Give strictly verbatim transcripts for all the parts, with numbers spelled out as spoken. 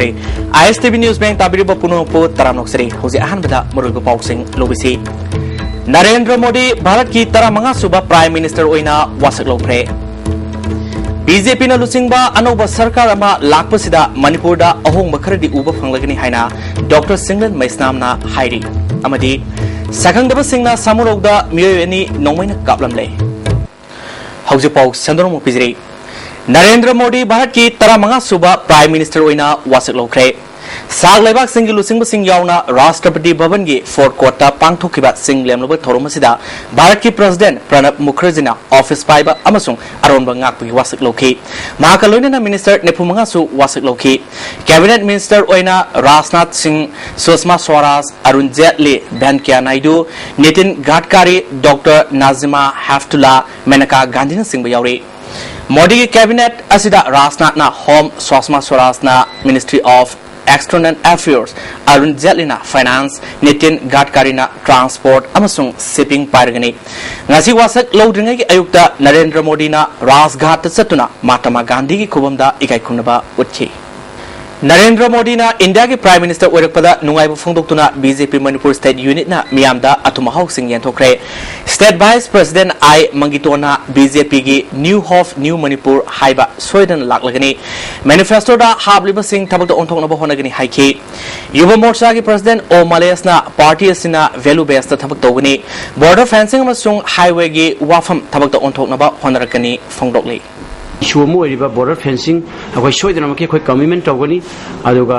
ꯑꯥꯏ ꯑꯦꯁ T V news bank ꯇꯥꯕꯤꯔꯤꯕ ꯄꯨꯝꯅꯃꯛꯄꯨ ꯇꯔꯥꯝꯅ ꯑꯣꯛꯆꯔꯤ꯫ ꯍꯧꯖꯤꯛ ꯑꯍꯥꯟꯕꯗ ꯃꯔꯨꯑꯣꯏꯕ ꯄꯥꯎꯁꯤꯡ ꯂꯧꯕꯤꯁꯤ꯫ ꯅꯔꯦꯟꯗ꯭ꯔ ꯃꯣꯗꯤ ꯚꯥꯔꯠꯀꯤ ꯇꯔꯥꯃꯉꯥ ꯁꯨꯕ ꯄ꯭ꯔꯥꯏꯝ ꯃꯤꯅꯤꯁꯇꯔ ꯑꯣꯏꯅ ꯋꯥꯁꯛ ꯂꯧꯈ꯭ꯔꯦ꯫ ꯕꯤ ꯖꯦ ꯄꯤꯅ ꯂꯨꯆꯤꯡꯕ ꯑꯅꯧꯕ ꯁꯔꯀꯥꯔ ꯑꯃ ꯂꯥꯛꯄꯁꯤꯗ ꯃꯅꯤꯄꯨꯔꯗ ꯑꯍꯣꯡꯕ ꯈꯔꯗꯤ ꯎꯕ ꯐꯪꯂꯒꯅꯤ ꯍꯥꯏꯅ ꯗꯣꯛꯇꯔ ꯁꯤꯡꯂꯟ ꯃꯩꯁꯅꯥꯝꯅ ꯍꯥꯏꯔꯤ꯫ ꯑꯃꯗꯤ ꯁꯛꯈꯪꯗꯕꯁꯤꯡꯅ ꯁꯥꯃꯨꯔꯧꯗ ꯃꯤꯑꯣꯏ ꯑꯅꯤ ꯅꯣꯡꯃꯩꯅ ꯀꯥꯞꯂꯝꯂꯦ꯫ ꯍꯧꯖꯤꯛꯐꯥꯎ ꯁꯟꯗꯣꯔꯃꯨꯛ ꯄꯤꯖꯔꯤ꯫ ꯅꯔꯦꯟꯗ꯭ꯔ ꯃꯣꯗꯤ ꯚꯥꯔꯠꯀꯤ ꯇꯔꯥꯃꯉꯥ ꯁꯨꯕ ꯄ꯭ꯔꯥꯏꯝ ꯃꯤꯅꯤꯁꯇꯔ ꯑꯣꯏꯅ ꯋꯥꯁꯛ ꯂꯧꯈ꯭ꯔꯦ꯫ ꯁꯥꯛ ꯂꯩꯕꯥꯛꯁꯤꯡꯒꯤ ꯂꯨꯆꯤꯡꯕꯁꯤꯡ ꯌꯥꯎꯅ ꯔꯥꯁꯇ꯭ꯔꯄꯇꯤ ꯚꯕꯟꯒꯤ ꯐꯣꯔꯠ ꯀꯣꯔꯠꯇ ꯄꯥꯡꯊꯣꯛꯈꯤꯕ ꯆꯤꯡ ꯂꯦꯝꯂꯕ ꯊꯧꯔꯝ ꯑꯁꯤꯗ ꯚꯥꯔꯠꯀꯤ ꯄ꯭ꯔꯁꯤꯗꯦꯟꯠ ꯄ꯭ꯔꯅꯕ ꯃꯨꯈꯔꯖꯤꯅ ꯑꯣꯐꯤꯁ ꯄꯥꯏꯕ ꯑꯃꯁꯨꯡ ꯑꯔꯣꯟꯕ ꯉꯥꯛꯄꯒꯤ ꯋꯥꯁꯛ ꯂꯧꯈꯤ꯫ ꯃꯍꯥꯛꯀ ꯂꯣꯏꯅꯅ ꯃꯤꯅꯤꯁꯇꯔ ꯅꯤꯐꯨ ꯃꯉꯥꯁꯨ ꯋꯥꯁꯛ ꯂꯧꯈꯤ꯫ ꯀꯦꯕꯤꯅꯦꯠ ꯃꯤꯅꯤꯁꯇꯔ ꯑꯣꯏꯅ ꯔꯥꯖꯅꯥꯊ ꯁꯤꯡ, ꯁꯨꯁꯃꯥ ꯁ꯭ꯋꯥꯔꯥꯖ, ꯑꯔꯨꯟ ꯖꯦꯠꯂꯤ, ꯚꯦꯟꯀꯌꯥ ꯅꯥꯏꯗꯨ, ꯅꯤꯇꯤꯟ ꯒꯗꯀꯥꯔꯤ, ꯗꯣꯛꯇꯔ ꯅꯥꯖꯤꯃꯥ ꯍꯦꯐꯇꯨꯂꯥ, ꯃꯦꯅꯀꯥ ꯒꯥꯟꯙꯤꯅꯆꯤꯡꯕ ꯌꯥꯎꯔꯤ꯫ ꯃꯣꯗꯤꯒꯤ ꯀꯦꯕꯤꯅꯦꯠ ꯑꯁꯤꯗ ꯔꯥꯖꯅꯥꯊꯅ ꯍꯣꯝ, ꯁꯨꯁꯃꯥ ꯁ꯭ꯋꯥꯔꯥꯖꯅ ministry of external affairs, Arun ꯖꯦꯠꯂꯤꯅ ꯐꯥꯏꯅꯥꯟꯁ, ꯅꯤꯇꯤꯟ ꯒꯗꯀꯥꯔꯤꯅ ꯇ꯭ꯔꯥꯟꯁꯄꯣꯔꯠ ꯑꯃꯁꯨꯡ ꯁꯤꯞꯄꯤꯡ ꯄꯥꯏꯔꯒꯅꯤ꯫ ꯉꯁꯤ ꯋꯥꯁꯛ ꯂꯧꯗ꯭ꯔꯤꯉꯩꯒꯤ ꯑꯌꯨꯛꯇ ꯅꯔꯦꯟꯗ꯭ꯔ ꯃꯣꯗꯤꯅ ꯔꯥꯖꯘꯥꯠꯇ ꯆꯠꯇꯨꯅ ꯃꯍꯥꯇꯃꯥ ꯒꯥꯟꯙꯤꯒꯤ ꯈꯨꯕꯝꯗ ꯏꯀꯥꯏ ꯈꯨꯝꯅꯕ ꯎꯠꯈꯤ꯫ ꯅꯔꯦꯟꯗ꯭ꯔ ꯃꯣꯗꯤꯅ ꯏꯟꯗꯤꯌꯥꯒꯤ ꯄ꯭ꯔꯥꯏꯝ ꯃꯤꯅꯤꯁꯇꯔ ꯑꯣꯏꯔꯛꯄꯗ ꯅꯨꯡꯉꯥꯏꯕ ꯐꯣꯡꯗꯣꯛꯇꯨꯅ ꯕꯤ ꯖꯦ ꯄꯤ ꯃꯅꯤꯄꯨꯔ ꯁ꯭ꯇꯦꯠ ꯌꯨꯅꯤꯠꯅ ꯃꯤꯌꯥꯝꯗ ꯑꯊꯨꯝ ꯑꯍꯥꯎꯁꯤꯡ ꯌꯦꯟꯊꯣꯛꯈ꯭ꯔꯦ꯫ ꯁ꯭ꯇꯦꯠ ꯚꯥꯏꯁ ꯄ꯭ꯔꯁꯤꯗꯦꯟꯠ ꯑꯥꯏ ꯃꯪꯒꯤꯇꯣꯟꯅ ꯕꯤ ꯖꯦ ꯄꯤꯒꯤ ꯅ꯭ꯌꯨ ꯍꯣꯞ ꯅ꯭ꯌꯨ ꯃꯅꯤꯄꯨꯔ ꯍꯥꯏꯕ ꯁꯣꯏꯗꯅ ꯂꯥꯛꯂꯒꯅꯤ, ꯃꯦꯅꯤꯐꯦꯁꯇꯣꯗ ꯍꯥꯞꯂꯤꯕꯁꯤꯡ ꯊꯕꯛꯇ ꯑꯣꯟꯊꯣꯛꯅꯕ ꯍꯣꯠꯅꯒꯅꯤ ꯍꯥꯏꯈꯤ꯫ ꯌꯨꯕ ꯃꯣꯔꯆꯥꯒꯤ ꯄ꯭ꯔꯁꯤꯗꯦꯟꯠ ꯑꯣ ꯃꯥꯂꯦꯁꯅ ꯄꯥꯔꯇꯤ ꯑꯁꯤꯅ ꯚꯦꯂꯨ ꯕꯦꯁꯇ ꯊꯕꯛ ꯇꯧꯒꯅꯤ, ꯕꯣꯔꯗꯔ ꯐꯦꯟꯁꯤꯡ ꯑꯃꯁꯨꯡ ꯍꯥꯏꯋꯦꯒꯤ ꯋꯥꯐꯝ ꯊꯕꯛꯇ ꯑꯣꯟꯊꯣꯛꯅꯕ ꯍꯣꯠꯅꯔꯛꯀꯅꯤ ꯐꯣꯡꯗꯣꯛꯂꯤ꯫ ꯏꯁꯨ ꯑꯃ ꯑꯣꯏꯔꯤꯕ ꯕꯣꯔꯗꯔ ꯐꯦꯟꯁꯤꯡ ꯑꯩꯈꯣꯏ ꯁꯣꯏꯗꯅꯃꯛꯀꯤ ꯑꯩꯈꯣꯏ ꯀꯃꯤꯠꯃꯦꯟ ꯇꯧꯒꯅꯤ꯫ ꯑꯗꯨꯒ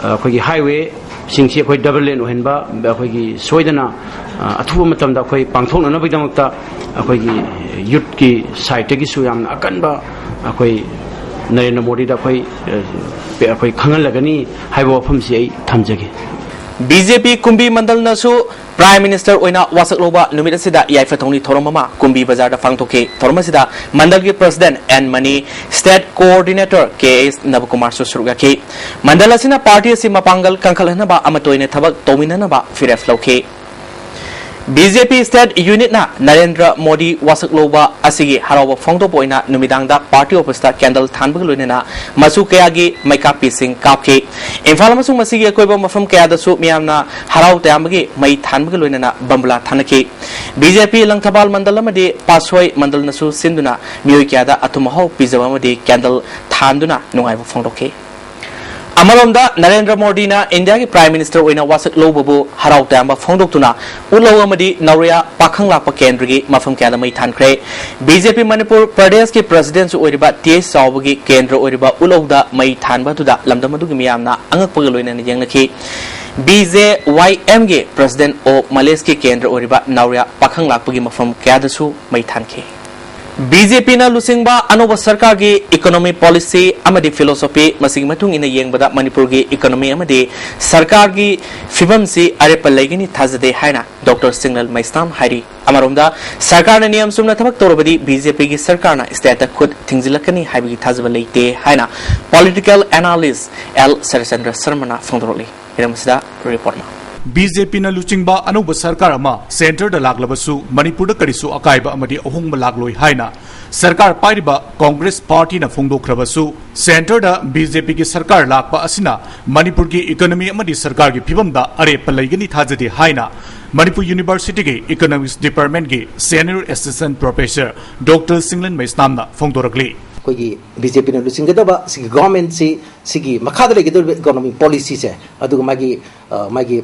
ꯑ, ꯑꯩꯈꯣꯏꯒꯤ ꯍꯥꯏꯋꯦꯁꯤꯡꯁꯤ ꯑꯩꯈꯣꯏ ꯗꯕꯜ ꯂꯦꯟ ꯑꯣꯏꯍꯟꯕ, ꯑꯩꯈꯣꯏꯒꯤ ꯁꯣꯏꯗꯅ ꯑ, ꯑꯊꯨꯕ ꯃꯇꯝꯗ ꯑꯩꯈꯣꯏ ꯄꯥꯡꯊꯣꯛꯅꯅꯕꯒꯤꯗꯃꯛꯇ ꯑꯩꯈꯣꯏꯒꯤ ꯌꯨꯠꯀꯤ ꯁꯥꯏꯠꯇꯒꯤꯁꯨ ꯌꯥꯝꯅ ꯑꯀꯟꯕ ꯑꯩꯈꯣꯏ ꯅꯔꯦꯟꯗ꯭ꯔ ꯃꯣꯗꯤꯗ ꯑꯩꯈꯣꯏ ꯑ, ꯑꯩꯈꯣꯏ ꯈꯪꯍꯜꯂꯒꯅꯤ ꯍꯥꯏꯕ ꯋꯥꯐꯝꯁꯤ ꯑꯩ ꯊꯝꯖꯒꯦ꯫ ꯕꯤ ꯖꯦ ꯄꯤ ꯀꯨꯝꯕꯤ ꯃꯟꯗꯜꯅꯁꯨ ꯄ꯭ꯔꯥꯏꯝ ꯃꯤꯅꯤꯁꯇꯔ ꯑꯣꯏꯅ ꯋꯥꯁꯛ ꯂꯧꯕ ꯅꯨꯃꯤꯠ ꯑꯁꯤꯗ ꯌꯥꯏꯐ ꯊꯧꯅꯤ ꯊꯧꯔꯝ ꯑꯃ ꯀꯨꯝꯕꯤ ꯕꯖꯥꯔꯗ ꯄꯥꯡꯊꯣꯛꯈꯤ꯫ ꯊꯧꯔꯝ ꯑꯁꯤꯗ ꯃꯟꯗꯜꯒꯤ president N Mani, state coordinator K S ꯅꯕꯀꯨꯃꯥꯔꯁꯨ ꯁꯔꯨꯛ ꯌꯥꯈꯤ꯫ ꯃꯟꯗꯜ ꯑꯁꯤꯅ ꯄꯥꯔꯇꯤ ꯑꯁꯤ ꯃꯄꯥꯡꯒꯜ ꯀꯟꯈꯠꯍꯟꯅꯕ ꯑꯃꯠꯇ ꯑꯣꯏꯅ ꯊꯕꯛ ꯇꯧꯃꯤꯟꯅꯅꯕ ꯐꯤꯔꯦꯞ ꯂꯧꯈꯤ꯫ ꯕꯤ ꯖꯦ ꯄꯤ ꯁ꯭ꯇꯦꯠ ꯌꯨꯅꯤꯠꯅ ꯅꯔꯦꯟꯗ꯭ꯔ ꯃꯣꯗꯤ ꯋꯥꯁꯛ ꯂꯧꯕ ꯑꯁꯤꯒꯤ ꯍꯔꯥꯎꯕ ꯐꯣꯡꯗꯣꯛꯄ ꯑꯣꯏꯅ ꯅꯨꯃꯤꯗꯥꯡꯗ ꯄꯥꯔꯇꯤ ꯑꯣꯐꯤꯁꯇ ꯀꯦꯟꯗꯜ ꯊꯥꯟꯕꯒ ꯂꯣꯏꯅꯅ ꯃꯆꯨ ꯀꯌꯥꯒꯤ ꯃꯩꯀꯥꯞꯄꯤꯁꯤꯡ ꯀꯥꯞꯈꯤ꯫ ꯏꯝꯐꯥꯜ ꯑꯃꯁꯨꯡ ꯃꯁꯤꯒꯤ ꯑꯀꯣꯏꯕ ꯃꯐꯝ ꯀꯌꯥꯗꯁꯨ ꯃꯤꯌꯥꯝꯅ ꯍꯔꯥꯎ ꯇꯌꯥꯝꯕꯒꯤ ꯃꯩ ꯊꯥꯟꯕꯒ ꯂꯣꯏꯅꯅ ꯕꯝꯕꯨꯂꯥ ꯊꯥꯅꯈꯤ꯫ ꯕꯤ ꯖꯦ ꯄꯤ ꯂꯪꯊꯕꯥꯜ ꯃꯟꯗꯜ ꯑꯃꯗꯤ ꯄꯥꯁꯣꯏ ꯃꯟꯗꯜꯅꯁꯨ ꯁꯤꯟꯗꯨꯅ ꯃꯤꯑꯣꯏ ꯀꯌꯥꯗ ꯑꯊꯨꯝ ꯑꯍꯥꯎ ꯄꯤꯖꯕ ꯑꯃꯗꯤ ꯀꯦꯟꯗꯜ ꯊꯥꯟꯗꯨꯅ ꯅꯨꯡꯉꯥꯏꯕ ꯐꯣꯡꯗꯣꯛꯈꯤ꯫ ꯑꯃꯔꯣꯝꯗ, ꯅꯔꯦꯟꯗ꯭ꯔ ꯃꯣꯗꯤꯅ ꯏꯟꯗꯤꯌꯥꯒꯤ ꯄ꯭ꯔꯥꯏꯝ ꯃꯤꯅꯤꯁꯇꯔ ꯑꯣꯏꯅ ꯋꯥꯁꯛ ꯂꯧꯕꯕꯨ ꯍꯔꯥꯎ ꯇꯌꯥꯝꯕ ꯐꯣꯡꯗꯣꯛꯇꯨꯅ ꯎꯠꯂꯧ ꯑꯃꯗꯤ ꯅꯧꯔꯤꯌꯥ ꯄꯥꯈꯪ ꯂꯥꯛꯄ ꯀꯦꯟꯗ꯭ꯔꯒꯤ ꯃꯐꯝ ꯀꯌꯥꯗ ꯃꯩ ꯊꯥꯟꯈ꯭ꯔꯦ꯫ ꯕꯤ ꯖꯦ ꯄꯤ ꯃꯅꯤꯄꯨꯔ ꯄ꯭ꯔꯗꯦꯁꯀꯤ ꯄ꯭ꯔꯁꯤꯗꯦꯟꯁꯨ ꯑꯣꯏꯔꯤꯕ ꯇꯤ ꯑꯩꯆ ꯆꯥꯎꯕꯒꯤ ꯀꯦꯟꯗ꯭ꯔ ꯑꯣꯏꯔꯤꯕ ꯎꯠꯂꯧꯗ ꯃꯩ ꯊꯥꯟꯕ ꯑꯗꯨꯗ ꯂꯝꯗꯝ ꯑꯗꯨꯒꯤ ꯃꯤꯌꯥꯝꯅ ꯑꯉꯛꯄꯒ ꯂꯣꯏꯅꯅ ꯌꯦꯡꯅꯈꯤ꯫ ꯕꯤ ꯖꯦ ꯋꯥꯏ ꯑꯦꯝꯒꯤ ꯄ꯭ꯔꯁꯤꯗꯦꯟ ꯑꯣ ꯃꯂꯦꯁꯀꯤ ꯀꯦꯟꯗ꯭ꯔ ꯑꯣꯏꯔꯤꯕ ꯅꯧꯔꯤꯌꯥ ꯄꯥꯈꯪ ꯂꯥꯛꯄꯒꯤ ꯃꯐꯝ ꯀꯌꯥꯗꯁꯨ ꯃꯩ ꯊꯥꯟꯈꯤ꯫ ꯕꯤ ꯖꯦ ꯄꯤꯅ ꯂꯨꯆꯤꯡꯕ ꯑꯅꯧꯕ ꯁꯔꯀꯥꯔꯒꯤ ꯏꯀꯣꯅꯣꯃꯤ ꯄꯣꯂꯤꯁꯤ ꯑꯃꯗꯤ ꯐꯤꯂꯣꯁꯣꯐꯤ, ꯃꯁꯤꯒꯤ ꯃꯇꯨꯡ ꯏꯟꯅ ꯌꯦꯡꯕꯗ ꯃꯅꯤꯄꯨꯔꯒꯤ ꯏꯀꯣꯅꯣꯃꯤ ꯑꯃꯗꯤ ꯁꯔꯀꯥꯔꯒꯤ ꯐꯤꯕꯝꯁꯤ ꯑꯔꯦꯞꯄ ꯂꯩꯒꯅꯤ ꯊꯥꯖꯗꯦ ꯍꯥꯏꯅ ꯗꯣꯛꯇꯔ ꯁꯤꯡꯂꯦꯜ ꯃꯩꯁꯅꯥꯝ ꯍꯥꯏꯔꯤ꯫ ꯑꯃꯔꯣꯝꯗ, ꯁꯔꯀꯥꯔꯅ ꯅꯤꯌꯝ ꯆꯨꯝꯅ ꯊꯕꯛ ꯇꯧꯔꯕꯗꯤ ꯕꯤ ꯖꯦ ꯄꯤꯒꯤ ꯁꯔꯀꯥꯔꯅ ꯁ꯭ꯇꯦꯠꯇ ꯈꯨꯠ ꯊꯤꯡꯖꯤꯜꯂꯛꯀꯅꯤ ꯍꯥꯏꯕꯒꯤ ꯊꯥꯖꯕ ꯂꯩꯇꯦ ꯍꯥꯏꯅ ꯄꯣꯂꯤꯇꯤꯀꯦꯜ ꯑꯦꯅꯥꯂꯤꯁ ꯑꯦꯜ ꯁꯔꯆꯟꯗ꯭ꯔ ꯁꯔꯃꯅ ꯐꯣꯡꯗꯣꯔꯛꯂꯤ꯫ ꯍꯤꯔꯝ ꯑꯁꯤꯗ ꯔꯤꯄꯣꯔꯠ ꯑꯃ꯫ ꯕꯤ ꯖꯦ ꯄꯤꯅ ꯂꯨꯆꯤꯡꯕ ꯑꯅꯧꯕ ꯁꯔꯀꯥꯔ ꯑꯃ ꯁꯦꯟꯇꯔꯗ ꯂꯥꯛꯂꯕꯁꯨ ꯃꯅꯤꯄꯨꯔꯗ ꯀꯔꯤꯁꯨ ꯑꯀꯥꯏꯕ ꯑꯃꯗꯤ ꯑꯍꯣꯡꯕ ꯂꯥꯛꯂꯣꯏ ꯍꯥꯏꯅ ꯁꯔꯀꯥꯔ ꯄꯥꯏꯔꯤꯕ ꯀꯣꯡꯒ꯭ꯔꯦꯁ ꯄꯥꯔꯇꯤꯅ ꯐꯣꯡꯗꯣꯛꯈ꯭ꯔꯕꯁꯨ, ꯁꯦꯟꯇꯔꯗ ꯕꯤ ꯖꯦ ꯄꯤꯒꯤ ꯁꯔꯀꯥꯔ ꯂꯥꯛꯄ ꯑꯁꯤꯅ ꯃꯅꯤꯄꯨꯔꯒꯤ ꯏꯀꯣꯅꯣꯃꯤ ꯑꯃꯗꯤ ꯁꯔꯀꯥꯔꯒꯤ ꯐꯤꯕꯝꯗ ꯑꯔꯦꯞꯄ ꯂꯩꯒꯅꯤ ꯊꯥꯖꯗꯦ ꯍꯥꯏꯅ ꯃꯅꯤꯄꯨꯔ ꯌꯨꯅꯤꯚꯔꯁꯤꯇꯤꯒꯤ ꯏꯀꯣꯅꯣꯃꯤꯛꯁ ꯗꯤꯄꯥꯔꯠꯃꯦꯟꯒꯤ ꯁꯦꯅꯤꯌꯔ ꯑꯦꯁꯤꯁꯇꯦꯟꯠ ꯄ꯭ꯔꯣꯐꯦꯁꯔ ꯗꯣꯛꯇꯔ ꯁꯤꯡꯂꯦꯟ ꯃꯩꯁꯅꯥꯝꯅ ꯐꯣꯡꯗꯣꯔꯛꯂꯤ꯫ ꯑꯩꯈꯣꯏꯒꯤ ꯕꯤ ꯖꯦ ꯄꯤꯅ ꯂꯨꯆꯤꯡꯒꯗꯕ ꯁꯤꯒꯤ ꯒꯣꯚꯔꯟꯃꯦꯟꯠꯁꯤ, ꯁꯤꯒꯤ ꯃꯈꯥꯗ ꯂꯩꯒꯗꯧꯔꯤꯕ ꯏꯀꯣꯅꯣꯃꯤ ꯄꯣꯂꯤꯁꯤꯁꯦ, ꯑꯗꯨꯒ ꯃꯥꯒꯤ, ꯑ, ꯃꯥꯒꯤ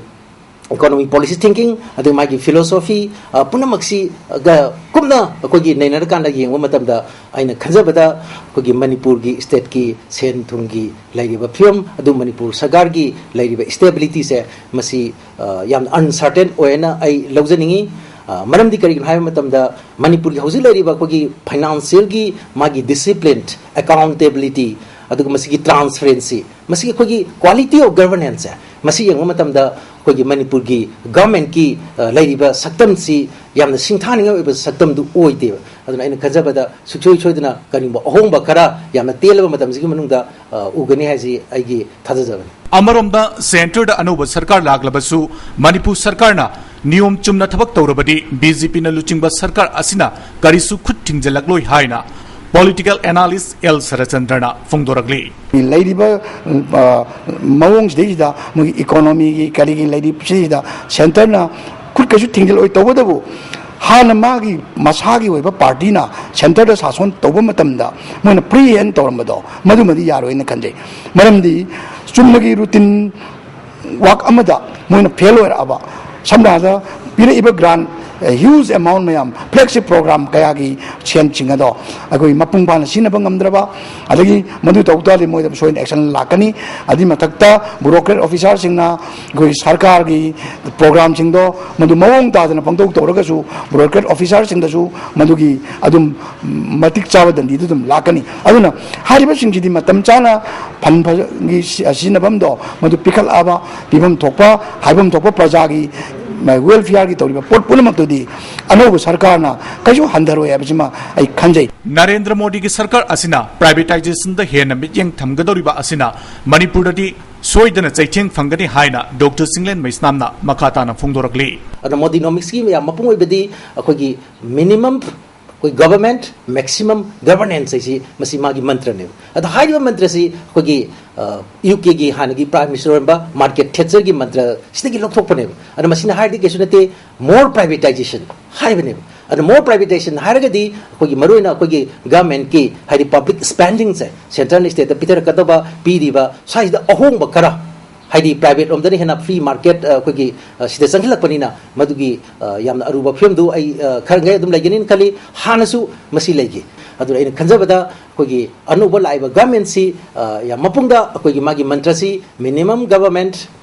ꯏꯀꯣꯅꯣꯃꯤ ꯄꯣꯂꯤꯁꯤ ꯊꯤꯡꯀꯤꯡ, ꯑꯗꯨꯒ ꯃꯥꯒꯤ ꯐꯤꯂꯣꯁꯣꯐꯤ, ꯑ, ꯄꯨꯝꯅꯃꯛꯁꯤꯒ ꯀꯨꯞꯅ ꯑꯩꯈꯣꯏꯒꯤ ꯅꯩꯅꯔꯀꯥꯟꯗ ꯌꯦꯡꯕ ꯃꯇꯝꯗ, ꯑꯩꯅ ꯈꯟꯖꯕꯗ ꯑꯩꯈꯣꯏꯒꯤ ꯃꯅꯤꯄꯨꯔꯒꯤ ꯁ꯭ꯇꯦꯠꯀꯤ ꯁꯦꯟ ꯊꯨꯝꯒꯤ ꯂꯩꯔꯤꯕ ꯐꯤꯕꯝ, ꯑꯗꯨ ꯃꯅꯤꯄꯨꯔ ꯁꯔꯀꯥꯔꯒꯤ ꯂꯩꯔꯤꯕ ꯁ꯭ꯇꯦꯕꯤꯂꯤꯇꯤꯁꯦ, ꯃꯁꯤ, ꯑ, ꯌꯥꯝꯅ ꯑꯟꯁꯔꯇꯦꯟ ꯑꯣꯏ ꯍꯥꯏꯅ ꯑꯩ ꯂꯧꯖꯅꯤꯡꯉꯤ꯫ ꯑ, ꯃꯔꯝꯗꯤ ꯀꯔꯤꯒꯤꯅꯣ ꯍꯥꯏꯕ ꯃꯇꯝꯗ, ꯃꯅꯤꯄꯨꯔꯒꯤ ꯍꯧꯖꯤꯛ ꯂꯩꯔꯤꯕ ꯑꯩꯈꯣꯏꯒꯤ ꯐꯥꯏꯅꯥꯟꯁꯤꯌꯦꯜꯒꯤ ꯃꯥꯒꯤ ꯗꯤꯁꯤꯄ꯭ꯂꯤꯟ, ꯑꯦꯀꯥꯎꯟꯇꯦꯕꯤꯂꯤꯇꯤ, ꯑꯗꯨꯒ ꯃꯁꯤꯒꯤ ꯇ꯭ꯔꯥꯟꯁꯄꯦꯔꯦꯟꯁꯤ, ꯃꯁꯤꯒꯤ ꯑꯩꯈꯣꯏꯒꯤ ꯀ꯭ꯋꯥꯂꯤꯇꯤ ꯑꯣꯐ ꯒꯚꯔꯅꯦꯟꯁꯁꯦ, ꯃꯁꯤ ꯌꯦꯡꯕ ꯃꯇꯝꯗ ꯑꯩꯈꯣꯏꯒꯤ ꯃꯅꯤꯄꯨꯔꯒꯤ ꯒꯚꯔꯟꯃꯦꯟꯠꯀꯤ, ꯑ, ꯂꯩꯔꯤꯕ ꯁꯛꯇꯝꯁꯤ ꯌꯥꯝꯅ ꯁꯤꯡꯊꯥꯅꯤꯡꯉꯥꯏ ꯑꯣꯏꯕ ꯁꯛꯇꯝꯗꯨ ꯑꯣꯏꯗꯦꯕ꯫ ꯑꯗꯨꯅ ꯑꯩꯅ ꯈꯟꯖꯕꯗ ꯁꯨꯡꯁꯣꯏ ꯁꯣꯏꯗꯅ ꯀꯔꯤꯒꯨꯝꯕ ꯑꯍꯣꯡꯕ ꯈꯔ ꯌꯥꯝꯅ ꯇꯦꯜꯂꯕ ꯃꯇꯝꯁꯤꯒꯤ ꯃꯅꯨꯡꯗ, ꯑ, ꯎꯒꯅꯤ ꯍꯥꯏꯁꯤ ꯑꯩꯒꯤ ꯊꯥꯖꯖꯕꯅꯤ꯫ ꯑꯃꯔꯣꯝꯗ, ꯁꯦꯟꯇꯔꯗ ꯑꯅꯧꯕ ꯁꯔꯀꯥꯔ ꯂꯥꯛꯂꯕꯁꯨ ꯃꯅꯤꯄꯨꯔ ꯁꯔꯀꯥꯔꯅ ꯅꯤꯌꯣꯝ ꯆꯨꯝꯅ ꯊꯕꯛ ꯇꯧꯔꯕꯗꯤ ꯕꯤ ꯖꯦ ꯄꯤꯅ ꯂꯨꯆꯤꯡꯕ ꯁꯔꯀꯥꯔ ꯑꯁꯤꯅ ꯀꯔꯤꯁꯨ ꯈꯨꯠ ꯊꯤꯡꯖꯤꯜꯂꯛꯂꯣꯏ ꯍꯥꯏꯅ political analyst ꯑꯦꯜ ꯁꯔꯠꯆꯟꯗ꯭ꯔꯅ ꯐꯣꯡꯗꯣꯔꯛꯂꯤ꯫ ꯂꯩꯔꯤꯕ ꯑ, ꯃꯑꯣꯡꯁꯤꯗꯩꯁꯤꯗ ꯃꯣꯏꯒꯤ ꯏꯀꯣꯅꯣꯃꯤꯒꯤ ꯀꯔꯤꯒꯤ ꯂꯩꯔꯤꯕꯁꯤꯗ ꯁꯦꯟꯇꯔꯅ ꯈꯨꯠ ꯀꯩꯁꯨ ꯊꯤꯡꯖꯤꯜꯂꯣꯏ꯫ ꯇꯧꯕꯇꯕꯨ ꯍꯥꯟꯅ ꯃꯥꯒꯤ ꯃꯁꯥꯒꯤ ꯑꯣꯏꯕ ꯄꯥꯔꯇꯤꯅ ꯁꯦꯟꯇꯔꯗ ꯁꯥꯁꯣꯟ ꯇꯧꯕ ꯃꯇꯝꯗ ꯃꯣꯏꯅ ꯄ꯭ꯔꯤ ꯍꯦꯟ ꯇꯧꯔꯝꯕꯗꯣ ꯃꯗꯨꯃꯗꯤ ꯌꯥꯔꯣꯏꯅ ꯈꯟꯖꯩ꯫ ꯃꯔꯝꯗꯤ ꯆꯨꯝꯅꯒꯤ ꯔꯨꯇꯤꯟ ꯋꯥꯛ ꯑꯃꯗ ꯃꯣꯏꯅ ꯐꯦꯜ ꯑꯣꯏꯔꯛꯑꯕ, ꯁꯝꯅ ꯍꯥꯏꯔꯕꯗ ꯄꯤꯔꯛꯏꯕ ꯒ꯭ꯔꯥꯟ ꯍ꯭ꯌꯨꯖ ꯑꯦꯃꯥꯎꯟ ꯃꯌꯥꯝ, ꯐ꯭ꯂꯦꯒꯁꯤꯞ ꯄ꯭ꯔꯣꯒ꯭ꯔꯥꯝ ꯀꯌꯥꯒꯤ ꯁꯦꯟꯁꯤꯡ ꯑꯗꯣ ꯑꯩꯈꯣꯏ ꯃꯄꯨꯡ ꯐꯥꯅ ꯁꯤꯖꯤꯟꯅꯕ ꯉꯝꯗ꯭ꯔꯕ, ꯑꯗꯒꯤ ꯃꯗꯨ ꯇꯧ ꯇꯥꯔꯗꯤ ꯃꯣꯏꯗ ꯁꯣꯏꯗꯅ ꯑꯦꯛꯁꯟ ꯂꯥꯛꯀꯅꯤ꯫ ꯑꯗꯨꯒꯤ ꯃꯊꯛꯇ ꯕ꯭ꯌꯨꯔꯣꯀ꯭ꯔꯦꯠ ꯑꯣꯐꯤꯁꯥꯔꯁꯤꯡꯅ ꯑꯩꯈꯣꯏ ꯁꯔꯀꯥꯔꯒꯤ ꯄ꯭ꯔꯣꯒ꯭ꯔꯥꯝꯁꯤꯡꯗꯣ ꯃꯗꯨ ꯃꯑꯣꯡ ꯇꯥꯗꯅ ꯄꯥꯡꯊꯣꯛ ꯇꯧꯔꯒꯁꯨ ꯕ꯭ꯌꯨꯔꯣꯀ꯭ꯔꯦꯠ ꯑꯣꯐꯤꯁꯥꯔꯁꯤꯡꯗꯁꯨ ꯃꯗꯨꯒꯤ ꯑꯗꯨꯝ ꯃꯇꯤꯛ ꯆꯥꯕ ꯗꯟꯗꯤꯗꯨ ꯑꯗꯨꯝ ꯂꯥꯛꯀꯅꯤ꯫ ꯑꯗꯨꯅ ꯍꯥꯏꯔꯤꯕꯁꯤꯡꯁꯤꯗꯤ ꯃꯇꯝ ꯆꯥꯅ ꯐꯟ ꯐꯒꯤ ꯁꯤ-, ꯁꯤꯖꯤꯟꯅꯐꯝꯗꯣ ꯃꯗꯨ ꯄꯤꯈꯠꯂꯛꯑꯕ, ꯄꯤꯐꯝ ꯊꯣꯛꯄ, ꯍꯥꯏꯐꯝ ꯊꯣꯛꯄ ꯄ꯭ꯔꯖꯥꯒꯤ ꯋꯦꯜꯐꯤꯌꯔꯒꯤ ꯇꯧꯔꯤꯕ ꯄꯣꯠ ꯄꯨꯝꯅꯃꯛꯇꯨꯗꯤ ꯑꯅꯧꯕ ꯁꯔꯀꯥꯔꯅ ꯀꯩꯁꯨ ꯍꯟꯊꯔꯣꯏ ꯍꯥꯏꯕꯁꯤꯃ ꯑꯩ ꯈꯟꯖꯩ꯫ ꯅꯔꯦꯟꯗ꯭ꯔ ꯃꯣꯗꯤꯒꯤ ꯁꯔꯀꯥꯔ ꯑꯁꯤꯅ ꯄ꯭ꯔꯥꯏꯚꯦꯇꯥꯏꯖꯦꯁꯟꯗ ꯍꯦꯟꯅ ꯃꯤꯠꯌꯦꯡ ꯊꯝꯒꯗꯧꯔꯤꯕ ꯑꯁꯤꯅ ꯃꯅꯤꯄꯨꯔꯗꯗꯤ ꯁꯣꯏꯗꯅ ꯆꯩꯊꯦꯡ ꯐꯪꯒꯅꯤ ꯍꯥꯏꯅ ꯗꯣꯛꯇꯔ ꯆꯤꯡꯂꯦꯟ ꯃꯩꯁꯅꯥꯝꯅ ꯃꯈꯥ ꯇꯥꯅ ꯐꯣꯡꯗꯣꯔꯛꯂꯤ꯫ ꯑꯗꯣ ꯃꯣꯗꯤꯅꯣꯃꯤꯛꯁꯀꯤ ꯌꯥꯝ ꯃꯄꯨꯡ ꯑꯣꯏꯕꯗꯤ ꯑꯩꯈꯣꯏꯒꯤ minimum, ꯑꯩꯈꯣꯏ government, maximum governance ꯍꯥꯏꯁꯤ ꯃꯁꯤ ꯃꯥꯒꯤ ꯃꯟꯇ꯭ꯔꯅꯦꯕ꯫ ꯑꯗꯣ ꯍꯥꯏꯔꯤꯕ ꯃꯟꯇ꯭ꯔꯁꯤ ꯑꯩꯈꯣꯏꯒꯤ ꯌꯨ ꯀꯦꯒꯤ ꯍꯥꯟꯅꯒꯤ ꯄ꯭ꯔꯥꯏꯝ ꯃꯤꯅꯤꯁꯇꯔ ꯑꯣꯏꯔꯝꯕ ꯃꯥꯔꯒꯦꯠ ꯊꯦꯠꯆꯔꯒꯤ ꯃꯟꯇ꯭ꯔ ꯁꯤꯗꯒꯤ ꯂꯧꯊꯣꯛꯄꯅꯦꯕ꯫ ꯑꯗꯣ ꯃꯁꯤꯅ ꯍꯥꯏꯔꯗꯤ ꯀꯩꯁꯨ ꯅꯠꯇꯦ, more privatization ꯍꯥꯏꯕꯅꯦꯕ꯫ ꯑꯗꯣ more privatization ꯍꯥꯏꯔꯒꯗꯤ ꯑꯩꯈꯣꯏꯒꯤ ꯃꯔꯨꯑꯣꯏꯅ ꯑꯩꯈꯣꯏꯒꯤ ꯒꯚꯔꯟꯃꯦꯟꯠꯀꯤ ꯍꯥꯏꯗꯤ ꯄꯕ꯭ꯂꯤꯛ ꯁ꯭ꯄꯦꯟꯗꯤꯡꯁꯦ, ꯁꯦꯟꯇ꯭ꯔꯦꯜꯅ ꯁ꯭ꯇꯦꯠꯇ ꯄꯤꯊꯔꯛꯀꯗꯕ, ꯄꯤꯔꯤꯕ ꯁ꯭ꯋꯥꯏꯁꯤꯗ ꯑꯍꯣꯡꯕ ꯈꯔ, ꯍꯥꯏꯗꯤ ꯄ꯭ꯔꯥꯏꯚꯦꯠ ꯂꯣꯝꯗꯅ ꯍꯦꯟꯅ ꯐ꯭ꯔꯤ ꯃꯥꯔꯀꯦꯠ ꯑꯩꯈꯣꯏꯒꯤ ꯁꯤꯗ ꯆꯪꯁꯤꯜꯂꯛꯄꯅꯤꯅ ꯃꯗꯨꯒꯤ ꯌꯥꯝꯅ ꯑꯔꯨꯕ ꯐꯤꯕꯝꯗꯨ ꯑꯩ ꯈꯔ ꯉꯩ ꯑꯗꯨꯝ ꯂꯩꯒꯅꯤꯅ ꯈꯜꯂꯤ꯫ ꯍꯥꯟꯅꯁꯨ ꯃꯁꯤ ꯂꯩꯈꯤ꯫ ꯑꯗꯨꯅ ꯑꯩꯅ ꯈꯟꯖꯕꯗ ꯑꯩꯈꯣꯏꯒꯤ ꯑꯅꯧꯕ ꯂꯥꯛꯏꯕ ꯒꯚꯔꯟꯃꯦꯟꯠꯁꯤ ꯌꯥꯝ ꯃꯄꯨꯡꯗ ꯑꯩꯈꯣꯏꯒꯤ ꯃꯥꯒꯤ ꯃꯟꯇ꯭ꯔꯁꯤ minimum government